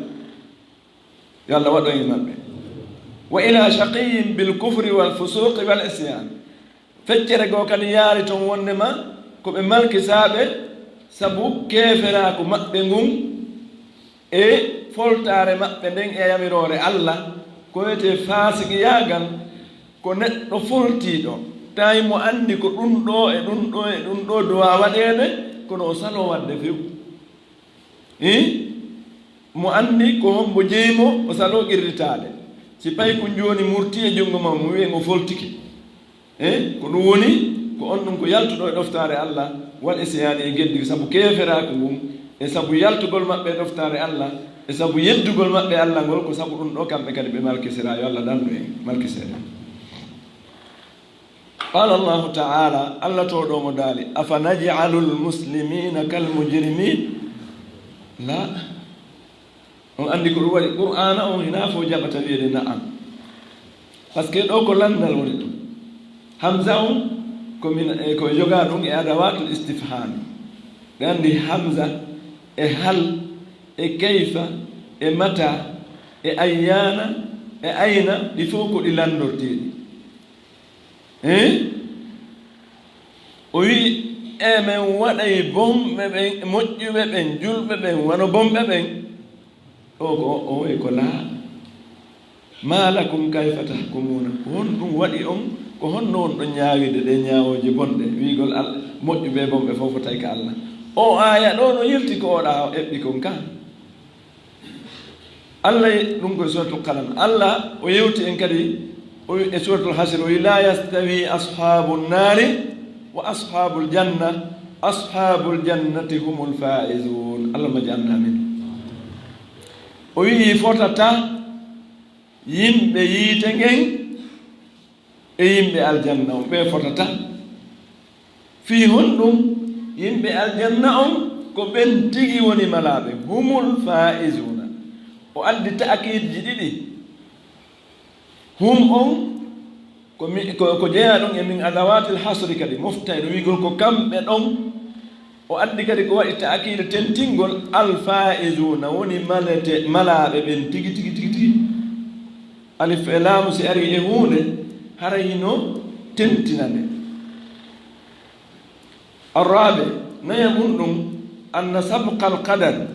Yo Allah waɗu en e maɓɓe. Wa ila shaqiyyin bil kufri wal fusuqi wal isyan. Feccere goo kadi yaari ton wondema ko ɓe malkisaaɓe sabu keeferaaku maɓɓe ngun e foltaare maɓɓe nden e yamiroore Allah, ko wiyetee faasiqiyaagal, ko neɗɗo foltiiɗo, tawi mo anndi ko ɗum ɗoo e ɗum ɗoo e ɗum ɗoo duwaa waɗeede, kono o saloo waɗde few. Ih? Mo anndi ko hombo jeyi mo, o saloo qirritaade. Si paykun jooni murtii e junngo ma, mo wi'en o foltike. Eh, ko ɗum woni, ko on ɗum ko yaltuɗo e ɗoftaare Allah, wal isyaani e geddi, sabu keeferaaku ngun, e sabu yaltugol maɓɓe e ɗoftaare Allah, e sabu yeddugol maɓɓe Allah ngol, ko sabu ɗum ɗoo kamɓe kadi ɓe malkisiraa, yo Allah dandu en malkiseede. Qala Allahu ta'ala, Allah to ɗoo mo daali, "Afa naj'alul muslimina kal mujrimin?" La. On anndi ko ɗum waɗi Qur'aana on hinaa fof jaɓata wi'eede na'am. Parce que ɗoo ko lanndal woni ɗum. Hamza on ko min, e, ko jogaa ɗum e adawatul istifham. Ɓe anndi hamza e hal e kayfa e mata e ayyaana e ayna, ɗi fof ko ɗi lanndorteeɗi. Hein? O wi'i, "E men waɗay bonɓe ɓen, moƴƴuɓe ɓen, julɓe ɓen, wano bonɓe ɓen?" O ko, o wi'i ko laa. "Ma lakum kayfa tahkumuna?" Ko honɗum waɗi on? Ko honno on ɗon ñaawirde ɗee ñaawooje bonɗe? Wi'ugol Al-, moƴƴuɓe e bonɓe fof fotay ka Allah. O aaya ɗoo no yilti ko oɗa eɓɓi kon ka. Allah, ɗum koye Suratul Qalam. Allah o yewti en kadi O wi e suratul Hashr, o wi, "La yastawi ashabu nnari wa ashabul janna, ashabul jannati humul faizun." Allahumma ij'alna minhum. O wi fotata yimɓe yiite ngen e yimɓe aljanna on, ɓe fotata. Fii honɗum? Yimɓe aljanna on ko ɓen tigi woni malaaɓe, humul faizuna. O addi ta'kiidji ɗiɗi. Hum on ko mi, ko, ko jeyaa ɗum e min adawatil hasri kadi, moftay no wiigol ko kamɓe ɗon. O addi kadi ko waɗi ta'kiid tentingol, al faizuna woni malete, malaaɓe ɓen tigi, tigi, tigi, tigi. Alif e laamu si ari e huunde, haray hino tentina nde. Arrabe, naya mun ɗum, anna sabqa alqadar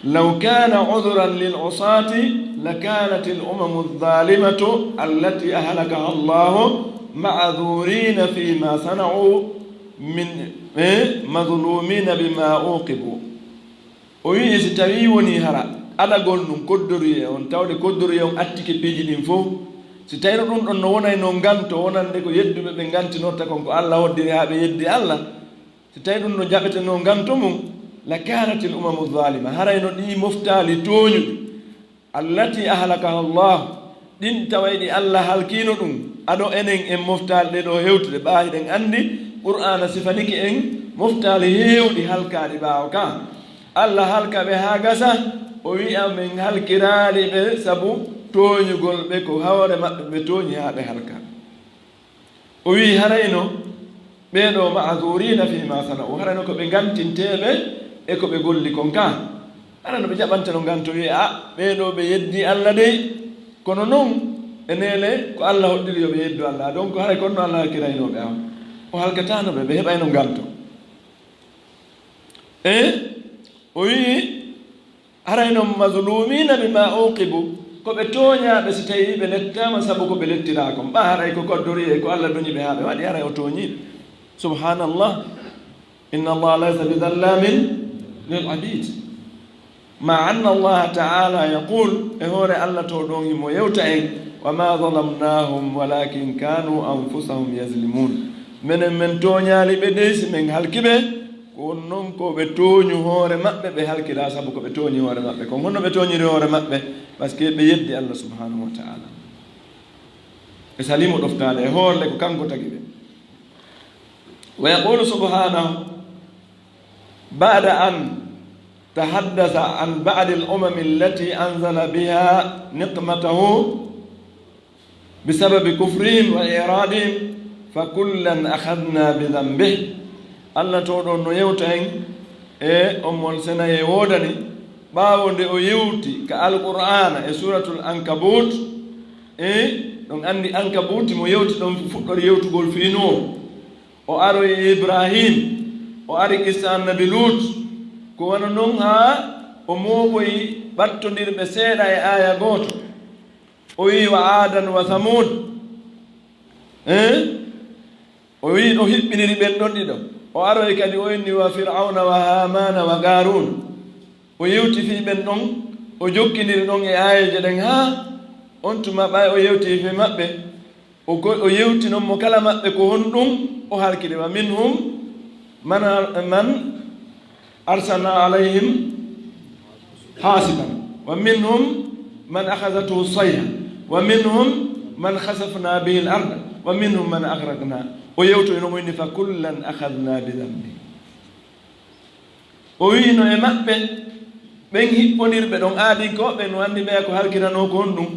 law kana udhran lil usati lakanat al umam adh-dhalimatu allati ahlakaha Allah ma'dhurina fima sana'u min, eh, madhlumina bima uqibu. O wi'i, si tawii wonii hara adagol ndun koddoruyee on, tawde koddoruyee on attike piiji ɗin fow, si tawino ɗun ɗon no wonayno nganto wonande ko yedduɓe ɓe ngantinorta kon ko Alla hoddiri haa ɓe yeddi Alla, si tawii ɗun no jaɓetenoo nganto mun, la kaanatil umamu zaalima, harayno ɗii moftaali tooñuɗi, allati ahlakaha Allah, ɗin tawayɗi Alla halkiino ɗun, ado enen en moftaali ɗee ɗoo hewtude, ɓaa hiɗen anndi Qur'aana sifanike en moftaali heewɗi halkaaɗi ɓaawo ka. Alla halka ɓe haa gasa, o wi'a, men halkiraali ɓe sabu tooñugol ɓe, ko hoore maɓɓe ɓe tooñi haa ɓe halka. O wi'i, harayno ɓee ɗoo ma'zurina fima sana'u, harayno ko ɓe ngantinteeɓe e ko ɓe golli kon ka. Harayno ɓe jaɓanteno nganto, wi'a, a, ɓee ɗoo ɓe yeddi Alla dey, kono non e neele ko Alla hoddiri yo ɓe yeddu Alla, donc haray kono Alla halkiraynoo ɓe, awa o halkataano ɓe, ɓe heɓayno nganto. E o wi'i, haray non mazlumina bima uqibu, ko ɓe tooñaaɓe si tawii ɓe lettaama sabu ko ɓe lettiraa kon. Ɓaa haray ko koddori e ko Alla duñi ɓe haa ɓe waɗi, haray o tooñii ɓe. Subhanallah. Inna Allah laysa bi dhallamin lil abid. Ma anna Allah ta'ala yaqul, e hoore Alla to ɗon himo yewta en, wa ma zalamnahum walakin kanu anfusahum yazlimun. Menen men tooñaali ɓe dey si men halki ɓe, ko won non ko ɓe tooñu hoore maɓɓe, ɓe halkiraa sabu ko ɓe tooñi hoore maɓɓe kon. Honno ɓe tooñiri hoore maɓɓe? Parce que ɓe yeddi Alla subhanahu wa ta'ala. Ɓe salimo ɗoftaade e hoore ko kanko tagi ɓe. Wa yaqulu subhanahu ba'da an tahaddatha an ba'dil umami allati anzala biha niqmatahu bisababi kufrihim wa i'radihim, fa kullan akhadna bi dhanbih. Alla to ɗon no yewta en e omol senayee woodani, ɓaawo nde o yewti ka Alqur'aana e Suuratul Ankabut, e ɗon anndi Ankabuti mo yewti ɗon fuɗɗori yewtugol fii Nuuhu. O aroyi e Ibrahim, o ari qissa Annabi Lut, ko wano non haa o mooɓoyi ɓattondirɓe seeɗa e aaya gooto. O wi'i, wa Aadan wa Thamud. Eh? O wi'i, o hiɓɓiniri ɓen ɗon ɗiɗo. O aroyi kadi, o inni, wa Fir'awna wa Haamaana wa Qaaruun. O yewti fii ɓen ɗon, o jokkindiri ɗon e aayeeje ɗen haa on tuma ɓay o yewti fii maɓɓe. O ko, o yewti non mo kala maɓɓe ko honɗum o halkiri. Wa minhum man, man arsalna alayhim hasiban, wa minhum man akhadathu sayha, wa minhum man khasafna bihi al-ard, wa minhum man aghraqna. O yewtoyi non o inni, fa kullan akhadna bi dhanbi. O wi'ino e maɓɓe, ɓen hiɓɓondirɓe ɗon aadinkooɓe, no anndi ɓeya ko halkiranoo ko honɗum?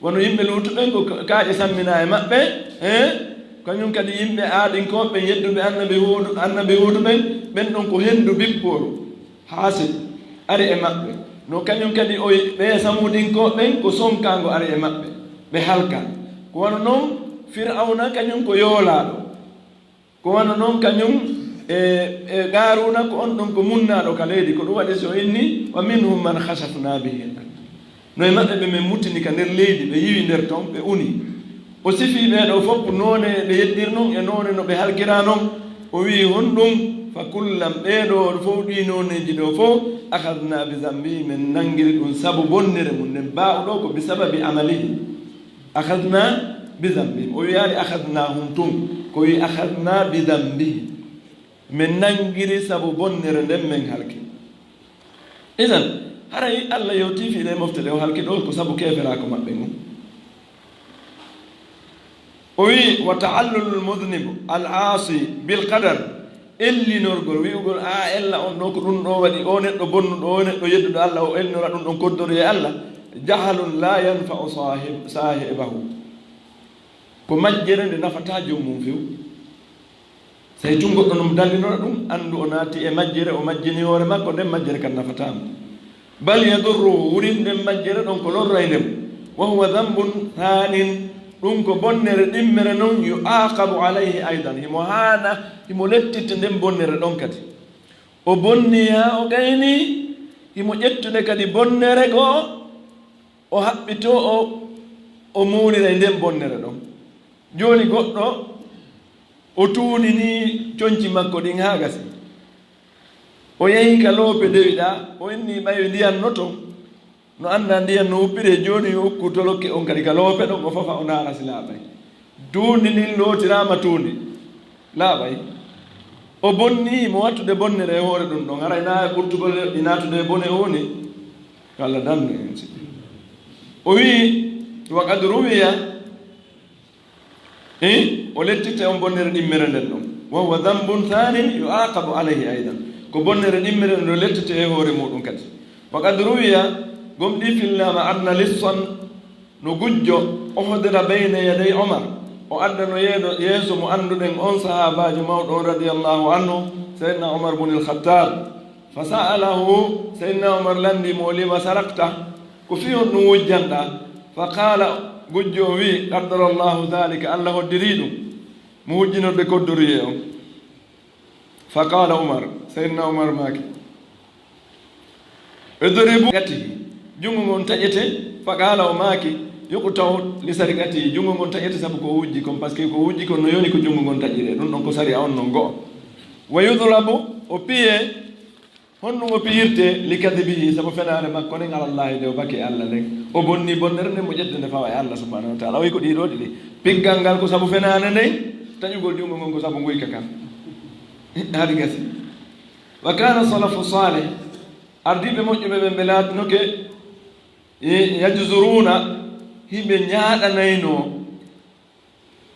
Wano yimɓe Luutu ɓen, ko ka-, kaaƴe samminaa e maɓɓe, eh? Kañum kadi yimɓe aadinkooɓe, yedduɓe Annabi Huudu, Annabi Huudu ɓen, ɓen ɗon ko henndu bippooru, haasib, ari e maɓɓe. No kañum kadi o, ɓe Samuudinkooɓe ɓen, ko sonkaango ari e maɓɓe, ɓe halkaa. Ko wano non Fir'awna, kañum ko yoolaaɗo. Ko wano non kañum e, e Qaaruuna, ko on ɗon ko munnaaɗo ka leydi, ko ɗum waɗi si o inni, wa minhum man khasafna bihi al-ard. No e maɓɓe ɓe men muttini ka nder leydi, ɓe yiwi nder ton, ɓe uni. O sifii ɓee ɗoo fof noone ɓe yeddiri non e noone no ɓe halkiraa non. O wi'i honɗum, fa kullan, ɓee ɗoo fof, ɗii nooneeji ɗoo fof, akhadna bi dhanbi, men nanngiri ɗum sabu bonnere mum nden, baa'u ɗoo ko bi sababi amalihi. Akhadna bi dhanbihim. O wiyaali akhadnahum tun. Ko wi akhadna bi dhanbihim. Min nanngiri sabu bonnere nden, min halki. Idan, haray Allah yewtii fii ɗee mofte ɗe o halki ɗoo, ko sabu keeferaaku maɓɓe ngun. O wi'i, "Wa ta'allulul mudhnib al aasi bil qadar," ellinorgol, wi'ugol, "A ella on ɗoo, ko ɗum ɗoo waɗi," o neɗɗo bonnuɗo, o neɗɗo yedduɗo Allah, o ellinora ɗum ɗon koddoruyee Allah, "jahalun la yanfa'u sahib-, sahibahu." Ko majjere nde nafataa joomum few. Sey tun goɗɗo no mo dallinora ɗum, anndu o naati e majjere, o majjini hoore makko, nden majjere kan nafataa mo. Bal yadurruhu, wurin nden majjere ɗon ko lorray nde mo. Wa huwa dhanbun thanin, ɗum ko bonnere ɗimmere non, yu'aqabu alayhi aydan, himo haana, himo lettitte nden bonnere ɗon kadi. O bonni haa o gayni, himo ƴettude kadi bonnere goo, o haɓɓitoo, o, o muurira e nden bonnere ɗon. Jooni goɗɗo, o tuuninii conci makko ɗin haa gasi. O yehi ka loope dewiɗaa, o inni ɓay ndiyan no ton, no anndaa ndiyan no wuppiree, jooni yo ukku tolokke on kadi ka loope ɗon, o fafa, o ndaara si laaɓay. Tuundi ndin lootiraama tuundi, laaɓay. O bonni mo wattude bonnere e hoore ɗum ɗon, haray naa e ɓurtugol e naatude e bone o woni. Yo Allah dandu en si. O wi'i, wa qad ruwiya, eh, o lettitte on bonnere ɗimmere nden ɗon. Wa huwa dhanbun thanin yu'aqabu alayhi aydan. Ko bonnere ɗimmere nden o lettitte e hoore muɗum kadi. Wa qad ruwiya, gomɗii fillaama anna lissan, no gujjo, uhdira bayna yaday Umar, o addano yeedo-, yeeso mo annduɗen on sahaabaajo mawɗo on radiyallahu anhu, Sayyidina Umar bun al-Khattab. Fa sa'alahu, Sayyidina Umar lanndii mo, "Lima saraqta?" Ko fii honɗum wujjanɗaa? Fa qaala, gujjo o wi'i, "Qaddara Allahu dhalika, Allah hoddirii ɗum, mo wujjinorde koddoruyee on." Fa qaala Umar, Sayyidina Umar maaki, "Idribu yadihi, junngo ngon taƴete." Fa qaala, o maaki, "Yuqta'u li sariqatihi, junngo ngon taƴete sabu ko o wujji kon, parce que ko o wujji kon no yoni ko junngo ngon taƴiree, ɗum ɗon ko sariya on non go'o. Wa yudlabu, o piyee." Honɗum o piyirtee? "Li kadhibihi, sabu fenaande makko nden, ala Allahi, nde o baki e Allah nden." O bonni bonnere nden, mo ƴettude nde fawa e Allah subhanahu wa ta'ala. O wi'i ko ɗii ɗoo ɗiɗi. Piggal ngal ko sabu fenaande nden, taƴugol junngo ngon ko sabu nguyka kan. Haɗi gasi. Wa kana salafu salih, ardiiɓe moƴƴuɓe ɓen ɓe laatinoke, e, yajzuruna, hiɓe ñaaɗanaynoo.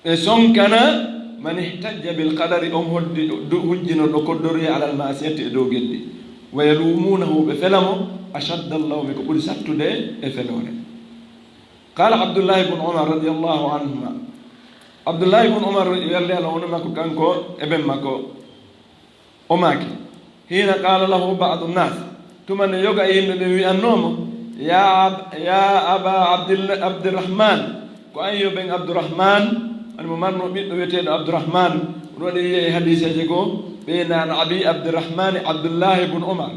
Ɓe sonkana, "Man ihtajja bil qadari", on hoddi-, du-, hujjinorɗo koddoruyee, "alal ma'siyati", e dow geddi. "Wa yalumunahu", ɓe fela mo, "ashadda al-lawmi", ko ɓuri sattude e feloore. Qala Abdullah ibn Umar radiyallahu anhuma. Abdullah ibn Umar, yo Allah wonu makko, kanko e ben makko. O maaki, hiina qaala lahu ba'du nnaas, tuma nde yoga e yimɓe ɓen wi'annoo mo, "Yaa Ab-, yaa Aba Abdil-, Abdirrahman, ko an yo ben Abdurrahman," woni mo marnoo ɓiɗɗo wi'eteeɗo Abdurrahman, ɗum waɗi wi'ee e hadiiseeje goo, ɓe naan Abi Abdirrahmani Abdullahi bun Umar.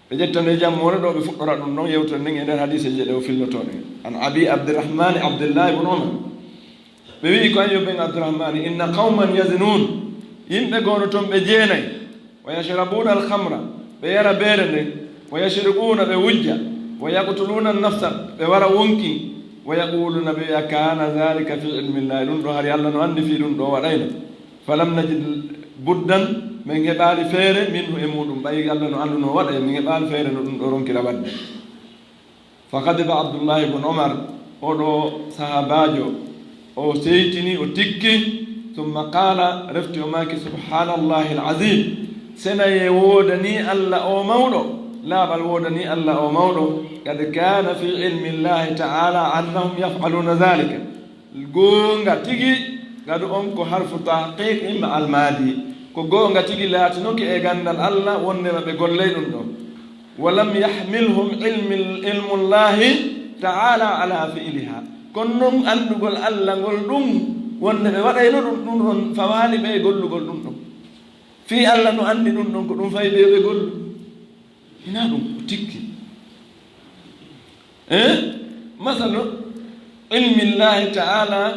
Ɓe ƴetta nde jammoore ɗo ɓe fuɗɗora ɗum ɗon yewtere nden e nder hadiiseeje ɗe o fillotoo ɗen. An Abi Abdirrahmani Abdullahi bun Umar. Ɓe wi'i ko an yo ben Abdurrahmani, "Inna qawman yazinuun, yimɓe goono toon ɓe jeenay, wa yashrabuuna al-khamra, ɓe yara beere nden, wa yasriquuna, ɓe wujja, wa yaqtuluuna an-nafsa, ɓe wara wonkin, wa yaquuluuna, ɓe wi'a, kaana dhaalika fii ilmi Llaahi, ɗum ɗo hari Alla no anndi fii ɗum ɗo waɗayno." Falam najid buddan, min heɓaali feere, minhu e muuɗum, ɓay Alla no anndunoo waɗay, min heɓaali feere no ɗum ɗo ronkira waɗde. Fa ghadiba Abdullahi bun Umar, oo ɗoo sahaabaajo, o seytini, o tikki, summa qaala, refti o maaki, "Subhaanallahi al-aziim, senayee woodanii Alla o mawɗo, laaɓal woodanii Alla o mawɗo, qad kaana fii ilmi Llaahi ta'aalaa annahum yaf'aluuna dhaalika." Goonga tigi, qad on ko harfu tahqiiqi ma al-maadi. Ko goonga tigi laatinoke e ganndal Alla wonndema ɓe gollay ɗum ɗon. Wa lam yahmilhum ilmi, ilmu Llaahi ta'aalaa alaa fi'lihaa. Kono non anndugol Alla ngol ɗum, wonde ɓe waɗayno ɗum, ɗum ɗon fawaali ɓe e gollugol ɗum ɗon. Fii Alla no anndi ɗum ɗon, ko ɗum fayi ɓe yo ɓe gollu. Hinaa ɗum, o tikki. Eh? Masalu ilmi Llaahi ta'aalaa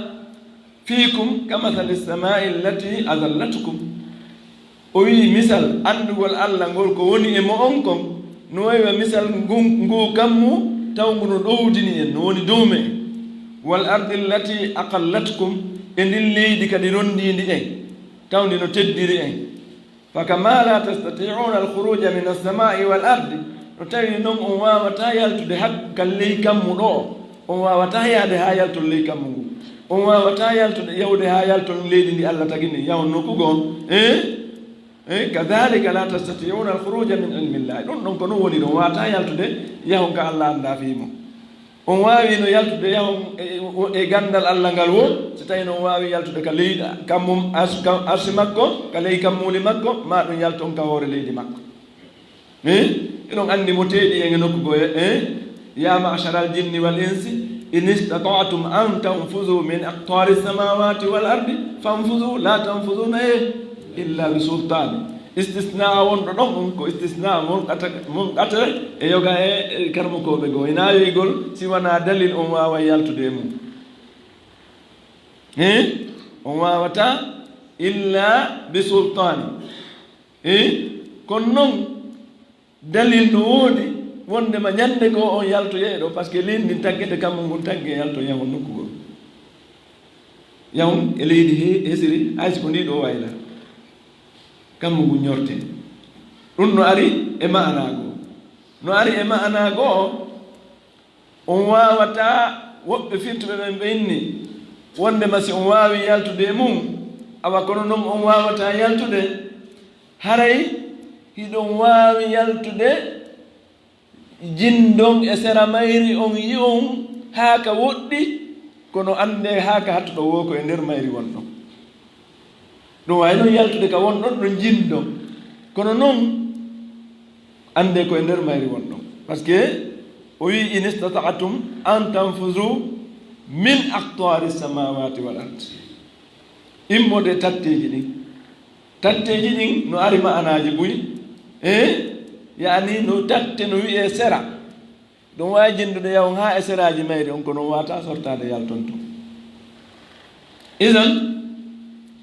fiikum ka masali samaa'i llati adallatkum. O wi'i, misal anndugol Alla ngol ko woni e mo'on kon, no wayi wa misal ngun, ngu kammu tawngu no ɗowdini en, no woni dow me'en. والأرض التي أقلتكم, e ndin leydi kadi rondiindi en, tawndi no teddiri en. فكما لا تستطيعون الخروج من السماء والأرض, no tawi non on waawataa yaltude hak-, ka ley kammu ɗoo, on waawataa yahde haa yalton ley kammu ngu, on waawataa yaltude, yahude haa yalton leydi ndi Alla tagi ndi, yahon nokku goo, eh? Eh, كذلك لا تستطيعون الخروج من علم الله. Ɗun ɗon ko non woni, on waawataa yaltude yahon ka Alla anndaa fii mun. On waawii no yaltude yahon e, e, e ganndal Alla ngal woo, si tawii no on waawii yaltude ka leydi, kammu ars-, ka arsi makko, ka ley kammuuli makko, maa ɗun yalton ka hoore leydi makko. Eh? Hiɗon anndi mo teeɗi en e nokku goo, eh? يا معشر الجن والإنس إن استطعتم أن تنفذوا من أقطار السماوات والأرض فانفذوا لا تنفذون، eh, إلا بسلطان. Istisnaa wonɗo ɗon on ko istisnaa munqati-, munqati e yoga e, e karmukooɓe goo. Hinaa wi'ugol si wanaa dalil on waaway yaltude e mun. Eh? On waawataa إلا بسلطان. Eh? Kono non, dalil no woodi wonndema ñannde goo on yaltoyay ɗoo, parce que leydi ndin taggete, kammu ngun taggee, yalton yahon nokku goo. Yahon e leydi he-, hesiri, hay si ko ndii ɗoo wayla, kammu ngun ñortee. Ɗun no ari e ma'anaa goo. No ari e ma'anaa goo, on waawataa, woɓɓe firtuɓe ɓen ɓe inni wonndema si on waawii yaltude e mun, awa kono non on waawataa yaltude, haray hiɗon waawi yaltude jinndon e sera mayri, on yi'on haa ka woɗɗi, kono anndee haa ka hattuɗon woo ko e nder mayri wonɗon. Ɗun waawi non yaltude ka wonɗon ɗon jinndon, kono non anndee ko e nder mayri wonɗon. Parce que o wi'i, إن استطعتم أن تنفذوا من أقطار السماوات والأرض. Immode tatteeji ɗin. Tatteeji ɗin no ari ma'anaaji buy. Eh? Yaani no tatte no wi'ee sera. Ɗun waawi jinndude yahon haa e seraaji mayri on, kono on waawataa sortaade yalton ton. Idan,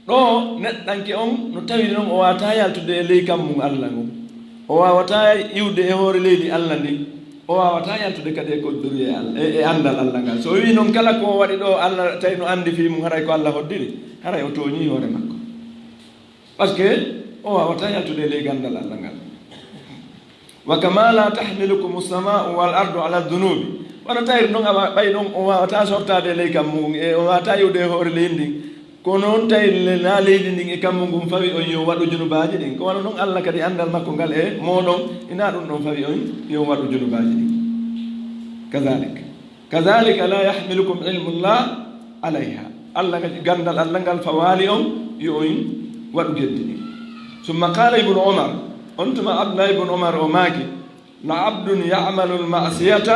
ɗoo neɗɗanke on no tawi non o waawataa yaltude e ley kammu Alla ngun. O waawataa iwde e hoore leydi Alla ndin. O waawataa yaltude kadi e koddoruyee Alla, e, e anndal Alla ngal. Si o wi'i non kala ko o waɗi ɗoo Alla tawi no anndi fii mun, haray ko Alla hoddiri, haray o tooñii hoore makko. Parce que o waawataa yaltude e ley ganndal Alla ngal. وكما لا تحملكم السماء والأرض على الذنوب. Wano tawiri non, awa, ɓay non o waawataa sortaade e ley kammu ngun, e o waawataa iwde e hoore leydi ndin. Kono non tawiri le-, naa leydi ndin e kammu ngun fawi on yo on waɗu junubaaji ɗin. Ko wano non Alla kadi anndal makko ngal e mooɗon, hinaa ɗun ɗon fawi on yo on waɗu junubaaji ɗin. كذلك. كذلك لا يحملكم علم الله عليها. Alla, ganndal Alla ngal fawaali on yo on waɗu geddi ɗin. ثم قال ابن عمر, on tuma Abdullahi ibn Umar o maaki, لعبد يعمل المعصية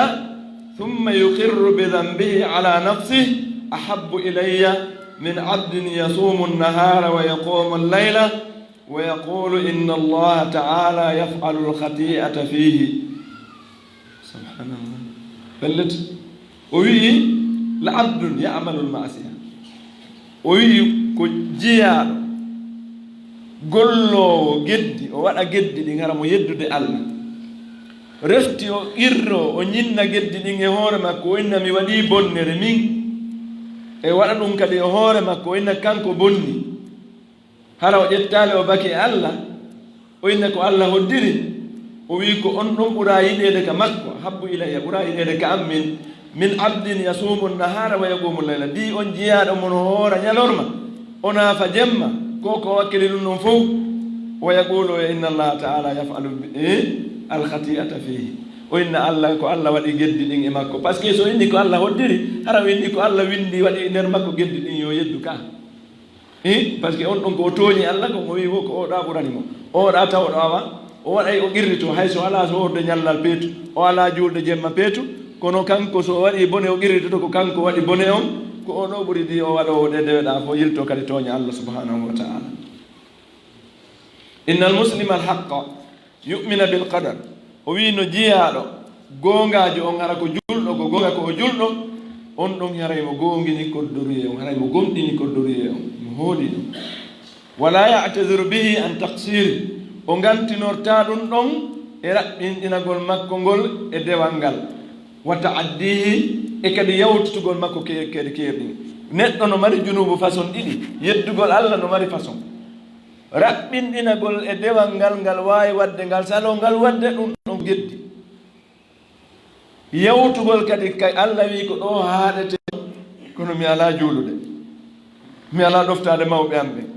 ثم يقر بذنبه على نفسه أحب إلي من عبد يصوم النهار ويقوم الليل ويقول إن الله تعالى يفعل الخطيئة فيه. Subhanallah. Pellet, o wi'i, لعبد يعمل المعصية. O wi'i ko jiyaaɗo, golloowo geddi, o waɗa geddi ɗin hara mo yeddude Alla. Refti o qirroo, o ñinna geddi ɗin e hoore makko, o inna mi waɗii bonnere min. E waɗa ɗun kadi e hoore makko, o inna kanko bonni. Hara o ƴettaali o bake e Alla, o inna ko Alla hoddiri, o wi'i ko on ɗon ɓuraa yiɗeede ka makko, أحب إلي, ɓuraa yiɗeede ka an min, من عبد يصوم النهار ويقوم الليل. Dii on jiyaaɗo mo no hoora ñalorma, o naafa jemma, ko ko wakkili ɗun ɗon fow, ويقول إن الله تعالى يفعل, eh, الخطيئة فيه. O inna Alla, ko Alla waɗi geddi ɗin e makko. Parce que so inni ko Alla hoddiri, hara o inni ko Alla winndi waɗi e nder makko geddi ɗin yo yeddu ka. Eh, parce que on ɗon ko o tooñi Alla, kon o wi'i wo ko o ɗa ɓurani mo. O ɗa tawɗo awa, o waɗay o qirrito, hay so alaa soorde ñallal peetu, o alaa juulde jemma peetu, kono kanko so o waɗi bone o qirritoto ko kanko waɗi bone on, ko o ɗo ɓuri dii o waɗoowo ɗe deweɗaa fof yilto kadi tooña Alla subhanahu wa ta'ala. إن المسلم الحق يؤمن بالقدر. O wi'i no jiyaaɗo goongaajo on, hara ko julɗo, ko goonga ko o julɗo, on ɗon haray mo goongini koddoruyee on, haray mo gomɗini koddoruyee on, mo hooli ɗum. ولا يعتذر به عن تقصيره. O ngantinortaa ɗum ɗon e raɓɓinɗinagol makko ngol e dewal ngal. وتعديه e kadi yawtitugol makko ke-, kadi keerɗin. Neɗɗo no mari junuubu façon ɗiɗi, yeddugol Allah no mari façon. Raɓɓinɗinagol e dewal ngal, ngal waawi waɗde ngal, saloo ngal waɗde, ɗum ɗon geddi. Yawtugol kadi, kay Allah wii ko ɗo haaɗete, kono mi alaa juulude, mi alaa ɗoftaade mawɓe am ɓen,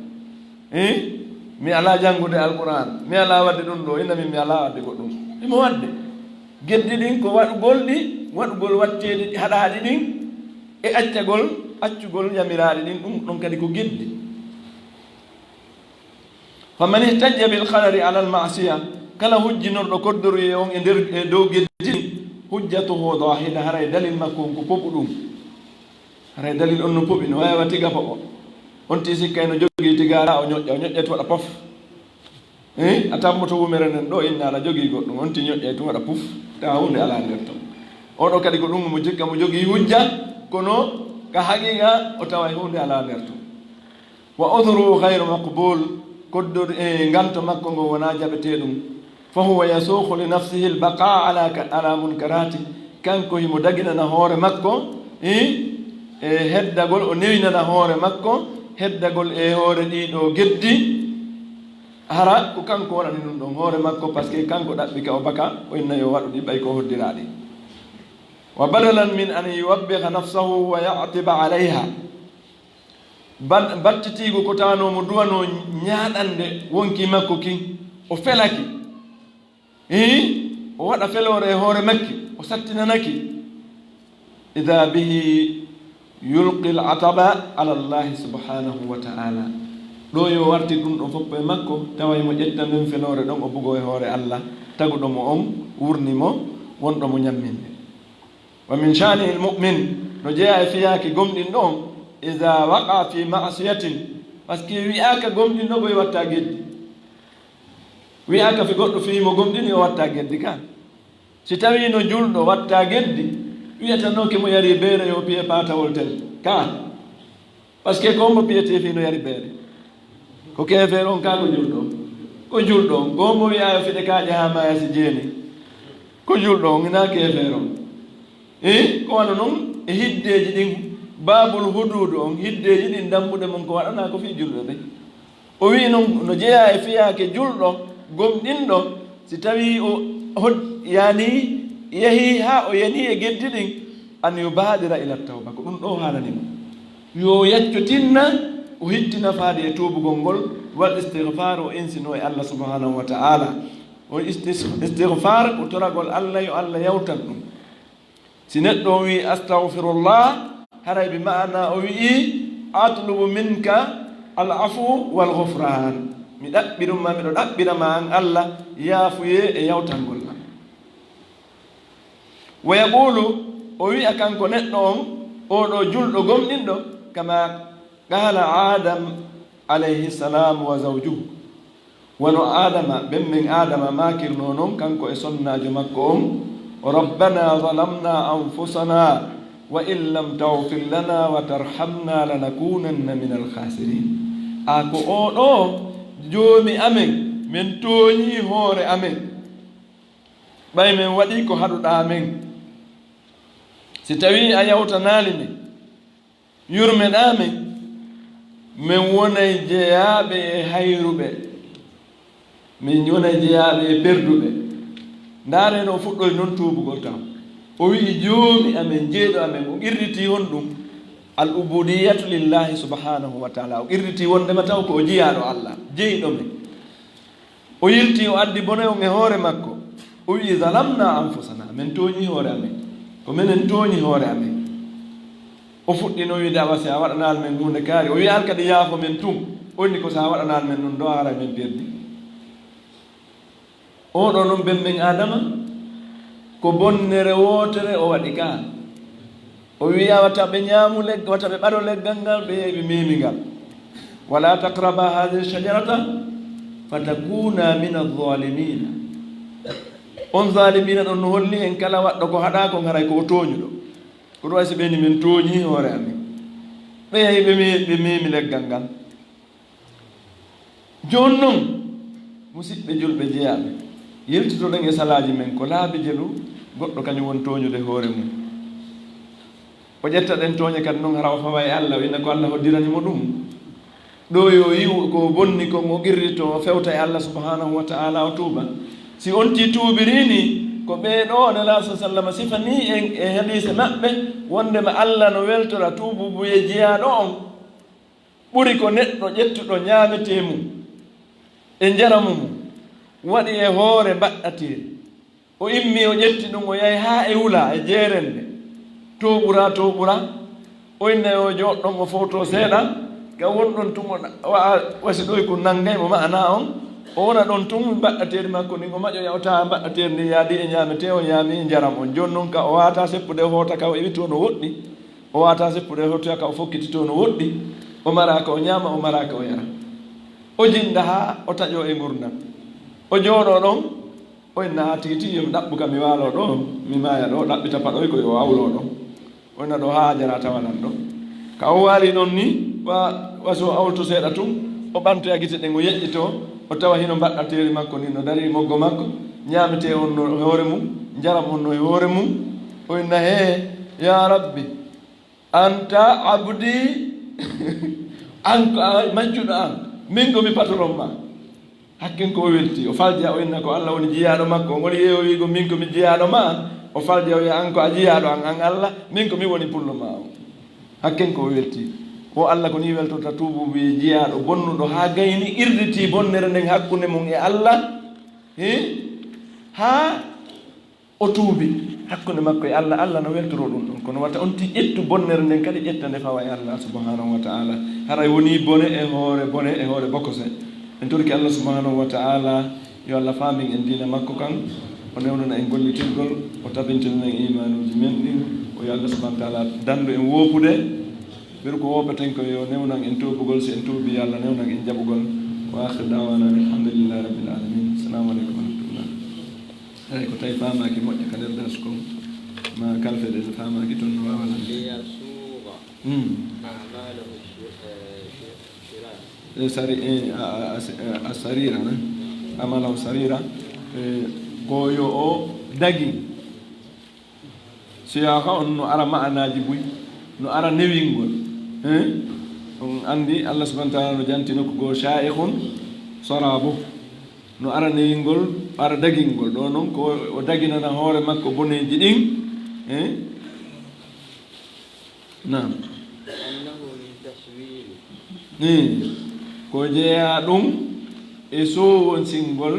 eh? Mi alaa janngude Alquraan, mi alaa waɗde ɗum ɗo, ina min mi alaa waɗde goɗɗum. Himo waɗde. Geddi ɗin ko waɗugol ɗi, waɗugol watteeɗi haɗaaɗi ɗin, e accagol, accugol yamiraaɗi ɗin, ɗum ɗon kadi ko geddi. Faman ihtajja bil qadari alal ma'siya, kala hujjinorɗo koddoruye on e nder, e dow geddi, hujjatuhu dahida, haray dalil makko on ko poɓu ɗum. Haray dalil on no poɓi, no waawi tiga poɓo. On ti sikkay no jogii tigaara, o ñoƴƴa, o ñoƴƴa to waɗa pof. Eh, a tammoto wumere nden ɗo, inna aɗa jogii goɗɗum, on ti ñoƴƴay tun waɗa puf, tawa huunde alaa nder ton. Oɗo kadi ko ɗum mo jikka mo jogii hujja, kono ka haqiqa o taway huunde alaa nder ton. Wa udhruhu ghayru maqbul, koddor-, e nganto makko ngo wonaa jaɓeteeɗum. Fa huwa yasuqu li nafsihi al-baqa ala ka-, ala munkarati, kanko himo daginana hoore makko, e, e heddagol, o newinana hoore makko heddagol e hoore ɗiɗo geddi. Hara ko kanko waɗani ɗum ɗon hoore makko, parce que kanko ɗaɓɓi ka o baka, o inna yo waɗu ɗi ɓay ko hoddiraaɗi. Wa badalan min an yuwabbiha nafsahu wa ya'tiba alayha. Ban-, battitiigo ko tawanoo mo duwanoo ñaaɗande wonkii makko kin, o felaki. Hii, o waɗa feloore e hoore makki, o sattinanaki. Ida bihi yulqi al-ataba ala Allahi subhanahu wa ta'ala. Ɗo yo warti ɗum ɗo fof e makko, tawa mo ƴetta nden feloore ɗon, o bugo e hoore Allah, taguɗo mo on, wurni mo, wonɗo mo ñamminde. Wa min sha'ni al-mu'min, no jeyaa e fiyaake gomɗinɗo on, iza waqa fi ma'siyatin, parce que wi'aaka gomɗinɗo koye watta geddi. Wi'aaka fi goɗɗo fii mo gomɗini o watta geddi ka. Si tawii no julɗo watta geddi, wi'atanooke mo yari beere yo piye paatawol tel ka. Parce que ko hombo piyetee fii no yari beere? Ko keefeero on kaa ko julɗo on? Ko julɗo on. Ko hombo wi'aa yo fiɗe kaaƴe haa maaya si jeeni? Ko julɗo on, hinaa keefeero on. Eh, ko wano non e hiddeeji ɗin, baabul huduudu on, hiddeeji ɗin dammuɗe mun ko waɗanaa ko fii julɓe ɓen. O wi'i non no jeyaa e fiyaake julɗo, gomɗinɗo, si tawii o hod-, yani, yahii haa o yanii e geddi ɗin, an yubaadira ila tawba, ko ɗum ɗo haalani mo. Yo yacco tinna, o hittina faade e tuubugol ngol, wal istigfaar, o insinoo e Allah subhanahu wa ta'ala. O istis-, istigfaar ko toragol Allah, yo Allah yawtan ɗum. Si neɗɗo on wi'i, "Astagfirullah," haray bi ma'ana o wi'i, "Atlubu minka al afu wal ghufran." Mi ɗaɓɓirum ma, miɗo ɗaɓɓira ma an Allah, yaafuyee e yawtangol ma. Wa yaqulu, o wi'a kanko neɗɗo on, oo ɗoo julɗo gomɗinɗo, kama qala Adam alayhi salam wa zawjuhu. Wano Adama, ɓen men Adama maakirnoo non, kanko e sonnaajo makko on, "Rabbana zalamna anfusana wa in lam taghfir lana wa tarhamna lanakunanna minal khasirin." A ko oo ɗoo, Joomi amen, men tooñii hoore amen. Ɓay men waɗii ko haɗuɗaa men. Si tawii a yawtanaali men, yurmeɗaa men, men wonay jeyaaɓe e hayruɓe, men wonay jeyaaɓe e perduɓe. Ndaaree no o fuɗɗori non tuubugol taw. O wi'i, "Joomi amen, jeyɗo amen," o qirritii honɗum? Al ubudiyatu lillahi subhanahu wa ta'ala. O qirritii wondema taw ko o jiyaaɗo Allah, jeyɗo men. O yilti, o addi bone on e hoore makko. O wi'i, "Zalamna anfusana, men tooñi hoore amen. Ko menen tooñi hoore amen." O fuɗɗino wiide, "Awa si a waɗanaali men huunde kaari." O wi'aali kadi, "Yaafo men tun." O inni, "Ko si a waɗanaali men ɗun ɗoo, haray men perdi." Oo ɗoo non ben men Adama, ko bonnere wootere o waɗi ka. O wi'i, "Wata ɓe ñaamu leg-, wata ɓe ɓado leggal ngal, ɓe yehi ɓe meemi ngal. Wala taqraba hadhihi shajarata fatakuna min adh-dhalimina." On zalimina ɗon no holli en kala waɗɗo ko haɗaa kon haray ko o tooñuɗo. Ko ɗum waɗi si ɓe ni men tooñi hoore amen. Ɓe yehi ɓe me-, ɓe meemi leggal ngal. Jooni non, musiɓɓe julɓe jeyaaɓe, yiltitoɗen e salaaji men ko laabi jelu goɗɗo kañum woni tooñude hoore mum. O ƴetta ɗen tooñe kadi non, hara o fawa e Allah, o inna ko Allah hoddirani mo ɗum. Ɗo yo yi'u ko bonni kon, o qirrito, o fewta e Allah subhanahu wa ta'ala, o tuuba. Si on tii tuubirii ni, ko ɓee ɗoo Nelaaɗo sa sallam sifanii en e hadiise maɓɓe, wondema Allah no weltora tuububuye jiyaaɗo on, ɓuri ko neɗɗo ƴettuɗo ñaametee mum e njaramu mum, waɗi e hoore mbaɗɗateeri. O immii, o ƴetti ɗum, o yahi haa e wula, e jeerennde. Tooɓura, tooɓura. O inna yo jooɗo ɗon, o fowto seeɗa. Ka won ɗon tun, o na-, wa-, wasi ɗoy ko nanngay mo ma'ana on. O wona ɗon tun, mbaɗɗateeri makko ndin, o maƴoya, o tawa mbaɗɗateeri ndin yaadi e ñaametee on, yaami e njaram on. Jooni non ka o waata seppude, o hoota ka o iwitoo no woɗɗi. O waata seppude, o hotoya ka o fokkititoo no woɗɗi. O mara ka o ñaama, o mara ka o yara. O jinda haa o taƴoo e ngurndan. O jooɗoo ɗon, o inna, "Aa, tigi tigi, yo mi ɗaɓɓu ka mi waaloo ɗoo, mi maaya ɗoo, ɗaɓɓita paɗoy ko yo o awloo ɗoo." O inna, "Ɗoo haa Hajara tawanan ɗoo." Ka o waali ɗon ni, wa-, wasi o awlto seeɗa tun, o ɓantoya gite ɗen, o yeƴƴitoo, o tawa hino mbaɗɗateeri makko ndin no darii moggo makko, ñaametee on no e hoore mum, njaram on no e hoore mum. O inna, "Hee, yaa Rabbi, anta abdi, an ko a maccuɗo an, min ko mi patron ma." Hakken ko o welti, o falja, o inna ko Allah woni jiyaaɗo makko. O ngoni yeeyo wiigo, "Min ko mi jiyaaɗo ma." O falja, o wi'a, "An ko a jiyaaɗo an, an Allah, min ko mi woni pullo ma o." Hakken ko o welti. O Allah ko ni weltorta tuububuye jiyaaɗo bonnuɗo haa gayni qirritii bonnere nden hakkunde mum e Allah. Hi? Haa o tuubi hakkunde makko e Allah, Allah no weltoroo ɗum ɗon. Kono wata on tii ƴettu bonnere nden kadi, ƴetta nde fawa e Allah subhanahu wa ta'ala. Haray wonii bone e hoore bone, e hoore bokose. En torike Allah subhanahu wa ta'ala, yo Allah faamin en diina makko kan, o newnana en gollitirgol, o tabintinana en iimaanuuji men ɗin, o yo Allah subhanahu wa ta'ala dandu en woopude. Ɓeru ko woopeten ko, yo newnan en tuubugol, si en tuubi, yo Allah newnan en jaɓugol. Wa akhir da'wana alhamdulillahi rabbil alamin. Assalamu alaikum wa rahmatullah. Eey, ko tawi faamaaki moƴƴa ka nder darsu kon, ma kalfeɗe ɗe faamaaki toon no waawa lande. ليسوغ Hmm. أعماله الش-, eh, shi-, shirar. E sari-, e, a, a, a, a sarira, na? Amalahu sarira. E, ko yo o dagi. Siyaaha on no ara ma'anaaji buy, no ara newingol. Eh? On anndi Allah subhanahu wa ta'ala no janti nokku goo, "Sha'ikhun sarabu." No ara newingol, ara dagingol. Ɗo non ko o daginana hoore makko boneeji ɗin. Eh? Naam. أنه من تسويل. Ni, ko jeyaa ɗum e soowonsingol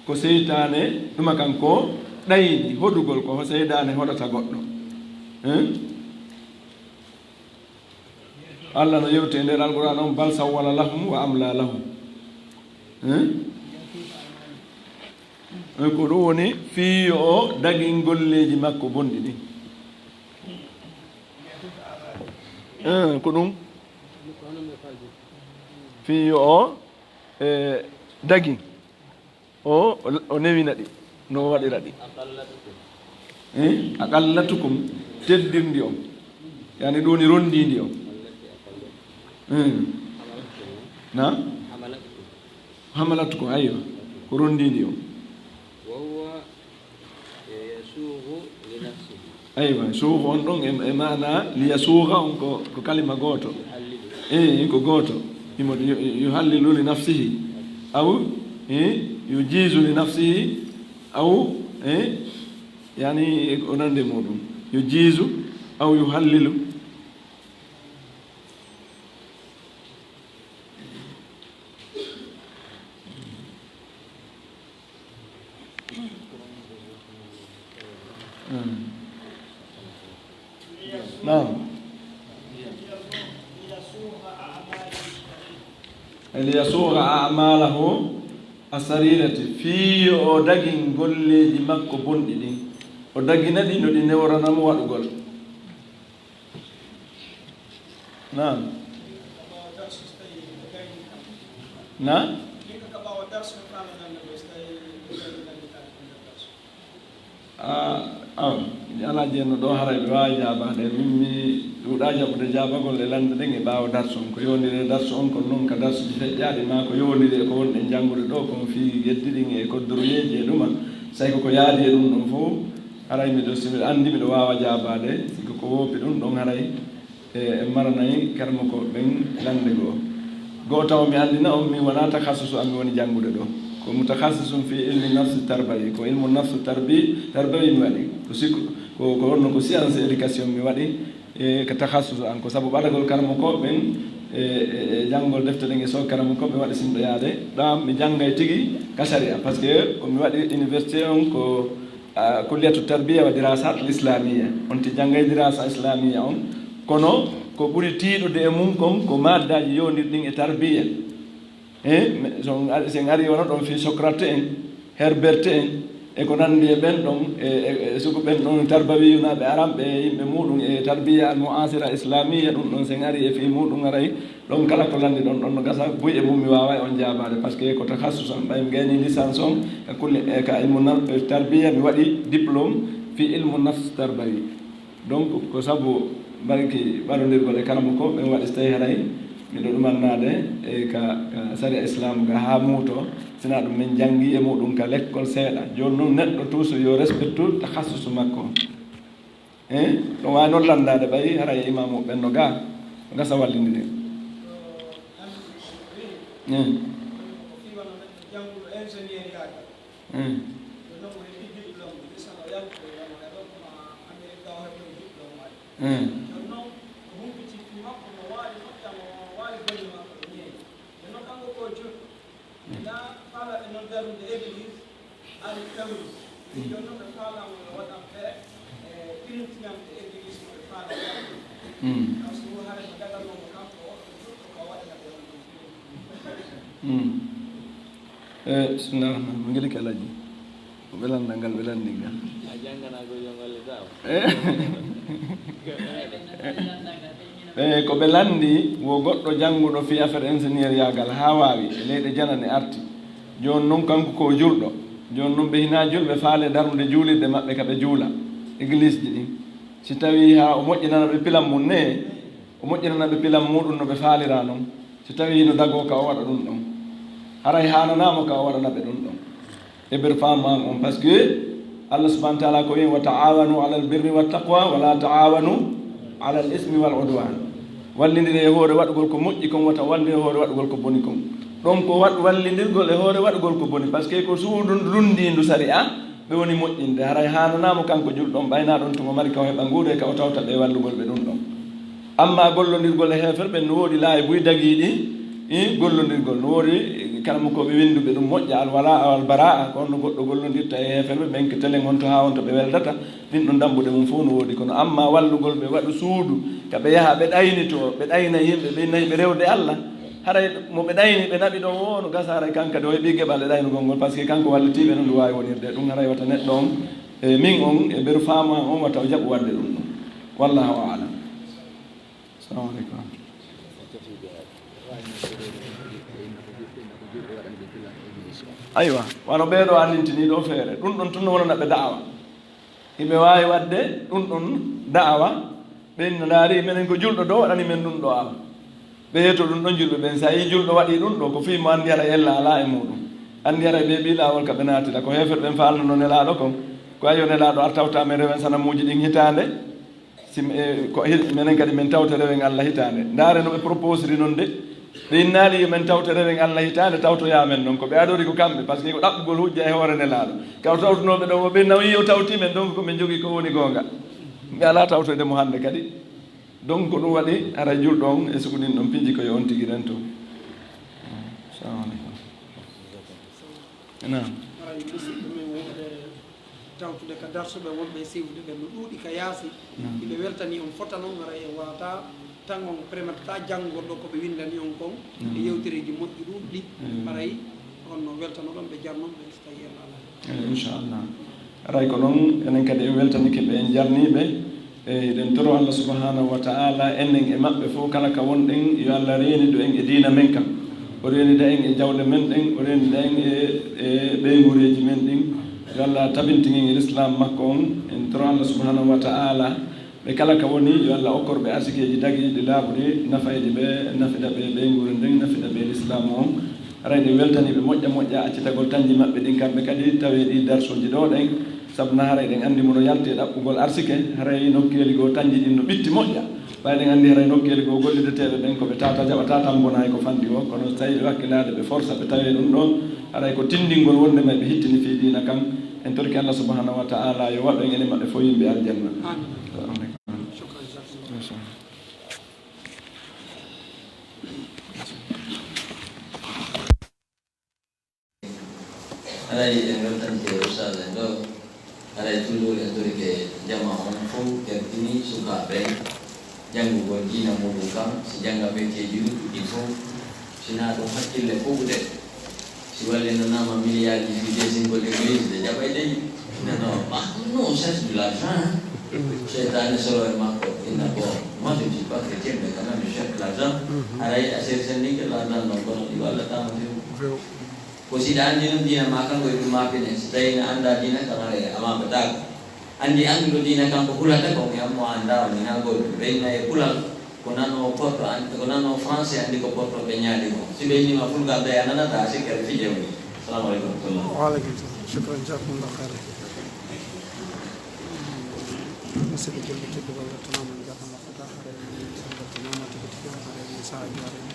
ko seytaane, ɗuma kan ko ɗayni, hoɗugol ko ho seytaane hoɗata goɗɗo. Eh? Allah no yewti e nder Alqur'aan on, "Bal sawwala lahum wa amla lahum." Eh? Eh, ko ɗum woni fii yo o dagin golleeji makko bonɗi ɗin. Eh, ko ɗum. Fii yo o, eh, dagin. O, o, o newina ɗi, no o waɗira ɗi. Eh, aqallatukum, teddirndi on. Yani ɗum woni rondiindi on. Eh. Na? Hamalatukum, aywa. Ko rondiindi on. وهو يسوغ لنفسه. Aywa, suuga on ɗon e, e maana liyasuuga on ko, ko kalima gooto. Yuhallilu. Eh, ko gooto. Himo yu-, yu-, yuhallilu li nafsihi. Aw, eh, yujizu li nafsihi. Aw, eh, yani, o nande muɗum. Yujizu, aw yuhallilu. Hmm. Naam. Liyasuuga a'malahu as-sarirati, fii yo o dagin golleeji makko bonɗi ɗin. O dagina ɗi no ɗi newrana mo waɗugol. Naam. Naam? Ah, aw, mi alaa jeenno ɗo, haray ɓe waawi jaabaade. Min mi ɗuuɗaa jaɓude jaabagol e lande ɗen e ɓaawo darsu on. Ko yowndiri e darsu on, kono noon ka darsuuji feƴƴaaɗi, maa ko yowndiri e ko wonɗen janngude ɗo, kon fii geddi ɗin e koddoruyeeji e ɗuma. Say ko ko yaadi e ɗum ɗon fof, Haray miɗo, si miɗo anndi miɗo waawa jaabaade, sigo ko woopi ɗum ɗon haray, e, en maranay karamoko ɓen lannde goo. Goo taw mi anndina on, min wonaa takhassusu am mi woni janngude ɗoo. Ko mutakhassusun fi ilmi nafsi tarbawi, ko ilmu nafsu tarbi-, tarbawi mi waɗi. Ko sikku, ko, ko honno ko science éducation mi waɗi, e, ko takhassusu am. Ko sabu ɓadagol karamoko ɓen, e, e, e janngol defte ɗen e so karamoko ɓe waɗi sinɗoyaade. Ɗam mi janngay tigi ka sariya, parce que ko mi waɗi université on ko, a, kulliyatu tarbiya wa dirasat al islamiyya. On ti janngay dirasa islamiyya on. Kono ko ɓuri tiiɗude e mum kon ko maddaaji yowondirɗi ɗin e tarbiya. E, me-, so on ari, si en ari wona ɗon fii Socrate en, Herbert en, e ko nanndi e ɓen ɗon, e, e, e sugu ɓen ɗon tarbawiyunaaɓe aranɓe e yimɓe muɗum e tarbiya al mu'asira islamiyya, ɗum ɗon si en ari e fii muɗum haray, ɗon kala ko lanndi ɗon, ɗon no gasa buy e mum mi waaway on jaabaade, parce que ko takhassus am, ɓay mi gayni licence on, ka kulle, e, ka ilmu nar-, e, tarbiya, mi waɗi diplôme fii ilmu nafs tarbawi. Donc, ko sabu barki ɓarondirgol e karamoko ɓen waɗi so tawi haray miɗo ɗumannaade e ka, ka sariya islaamu ga haa muuto, sinaa ɗum min janngi e muɗum ka lekkol seeɗa. Jooni non neɗɗo toujours yo respectu takhassusu makko. E, ɗum waawi non lanndaade ɓay haray e imaamu ɓen no ga, no gasa wallindire. E. Hmm. Hmm. Hmm. Hmm. Eh, bismillah ar-rahman ar-rahim. Ngel ke Alhaji. Ko ɓe lanndal ngal, ɓe lanndi ngal. A janngana ko yo ngalle daawa. Eh. Eh, ko ɓe lanndi wo goɗɗo jannguɗo fii affaire ingénieur yaagal haa waawi e leyɗe janane arti. Jooni non kanko ko julɗo. Jooni non ɓe hinaa julɓe faale darnude juulirde maɓɓe ka ɓe juula. Église ji ɗin. Si tawii haa o moƴƴinana ɓe pilam mum ne, o moƴƴinana ɓe pilam muɗum no ɓe faalira non. Si tawii hino dagoo ka o waɗa ɗum ɗon, haray haananaa mo ka o waɗana ɓe ɗum ɗon. E ɓer faamu an on, parce que Allah subhanahu wa ta'ala ko wi'i, "Wa ta'awanu alal birri wat taqwa, wa la ta'awanu alal ismi wal udwan." Wallindire e hoore waɗugol ko moƴƴi kon, wata wallindire e hoore waɗugol ko boni kon. Ɗon ko waɗ-, wallindirgol e hoore waɗugol ko boni, parce que ko suudu lundiindu sari'a, ɓe woni moƴƴinde. Haray haananaa mo kanko julɗo on, ɓay na ɗon tuma mari ka o heɓa nguure ka o tawta ɓe wallugol ɓe ɗum ɗon. Amma gollondirgol e heeferɓe no woodi laayi buy dagiiɗi, i gollondirgol. No woodi karamokooɓe winnduɓe ɗum moƴƴa, al walaa wal baraa, ko honno goɗɗo gollondirta e heeferɓe ɓen, ke telen honto haa honto ɓe weldata, ɗin ɗon dambuɗe mum fof no woodi. Kono amma wallugol ɓe, waɗu suudu ka ɓe yaha ɓe ɗaynitoo, ɓe ɗayna yimɓe, ɓe inna yimɓe rewde Allah. Haray mo ɓe ɗayni, ɓe naɓi ɗon o, no gasa haray kanko kadi o heɓi geɓal e ɗaynugol ngol, parce que kanko wallitiiɓe no ndu waawi wonirde ɗum. Haray wata neɗɗo on, e min on, e mberu faamu an on, wata o jaɓu waɗde ɗum ɗum. Wallahu a'lam. Salamu aleykum. Aywa, wano ɓee ɗo anndintini ɗo feere, ɗum ɗon tun no wonana ɓe da'awa. Hiɓe waawi waɗde ɗum ɗon da'awa, ɓen no ndaari, menen ko julɗo ɗo waɗani men ɗum ɗo awa. Ɓe yeeto ɗum ɗon julɓe ɓen, so a yii julɗo waɗi ɗum ɗo, ko fii mo anndi haray ella alaa e muuɗum. Anndi haray ɓe ɓii laawol ka ɓe naatira, ko heeferɓe ɓen faalnano Nelaaɗo kon, ko ayo Nelaaɗo ar tawta men rewen sanamuuji ɗin hitaande. Si, e, ko hi-, menen kadi men tawta rewen Allah hitaande. Ndaare no ɓe proposiri non de. Ɓe innaali yo men tawta rewen Allah hitaande, tawtoyaa men non. Ko ɓe adori ko kamɓe, parce que ko ɗaɓɓugol hujja e hoore Nelaaɗo. Ka o tawtunooɓe ɗon, o ɓe nawi o tawti men, donc ko min jogii ko woni goonga. Ɓe alaa tawtoyde mo hannde kadi. Donc ko ɗum waɗi, haray julɗo on e sukuɗin ɗon piiji ko yo on tigi rento. Salamu aleykum. Naam. Haray musidɓe men wonɓe tawtude ka darsuɓe wonɓe e siiwude ɓen no ɗuuɗi ka yaasi. Naam. Hiɓe weltani on fota non, haray en waata tan on permetata janngugol ɗo ko ɓe winndani on kon. Naam. E yewtereeji moƴƴi ɗuuɗɗi. Mm. Haray on no weltanoɗon ɓe, jarnon ɓe, so tawi en alaa. Eh, inchallah. Haray ko non, enen kadi en weltanike ɓe, en jarnii ɓe. E, eɗen toro Allah subhanahu wa ta'ala, enen e maɓɓe fof, kala ka wonɗen, yo Allah reenidu en e diina men kan. O reenida en e jawle men ɗen, o reenida en e, e ɓeynguureeji men ɗin. Yo Allah tabintin en e Lislaam makko on. En toro Allah subhanahu wa ta'ala, ɓe kala ka woni, yo Allah okkor ɓe arsikeeji dagiiɗi laaɓuɗi, nafayɗi ɓe, nafida ɓe ɓeynguure nden, nafida ɓe Lislaam on. Haray ɗe weltanii ɓe moƴƴa moƴƴa, accitagol tanji maɓɓe ɗin kamɓe kadi, tawi ɗi darsuuji ɗo ɗen. Sabu na haray ɗen anndi mo no yalti e ɗaɓɓugol arsike, haray nokkeeli goo tanji ɗin no ɓitti moƴƴa. Ɓay ɗen anndi haray nokkeeli goo gollideteeɓe ɓen ko ɓe tata jaɓata tan bona hay ko fanɗi o, kono so tawi ɓe wakkilaade ɓe forsa ɓe tawee ɗum ɗon, haray ko tinndingol wonde may ɓe hittini fii diina kan. En torki Allah subhanahu wa ta'ala yo waɗu en enen maɓɓe fof yimɓe aljanna. Amin. Shukran, jazakumullah. Haray en weltanike ustaas en ɗo. Haray toujours en torike jama on fof, kertini sukaaɓe janngugol diina muɗum kan, si jannga metteeji luttuɗi fof, sina ɗum hakkille fof ɓuɗe. Si wallinonaama miliyaaji fii desingol église, de jaɓay dañi. Non, non, bah, non, on cherche de l'argent, hein. Seytaane solo e makko, inna bon, moi je ne suis pas chrétien, mais quand même je cherche de l'argent. Haray a cherche ni que l'argent non, kono ɗi wallataama few. Ko si ɗa anndi ɗum diina ma kan, ko e ɗum ma pine. Si tawi na annda diina kan, haray a maɓɓataako. Anndi annduɗo diina kan ko hulata ko, mi ammo annda o, mi na goɗɗum. Ɓeyna e kulal, ko nano porto, an-, ko nano français, anndi ko porto ɓe ñaali ko. Si ɓeynima fulgal de, a nanata, a sikka ɓe fije woni. Assalamu alaikum wa rahmatullah. Wa alaikum salam. Shukran, jazakumullah khairan. Musidɗo julɓe tedduɓe, Allah tana mon jarama fota haray, Allah tana mo tigi tigi, haray, mi sahaji haray.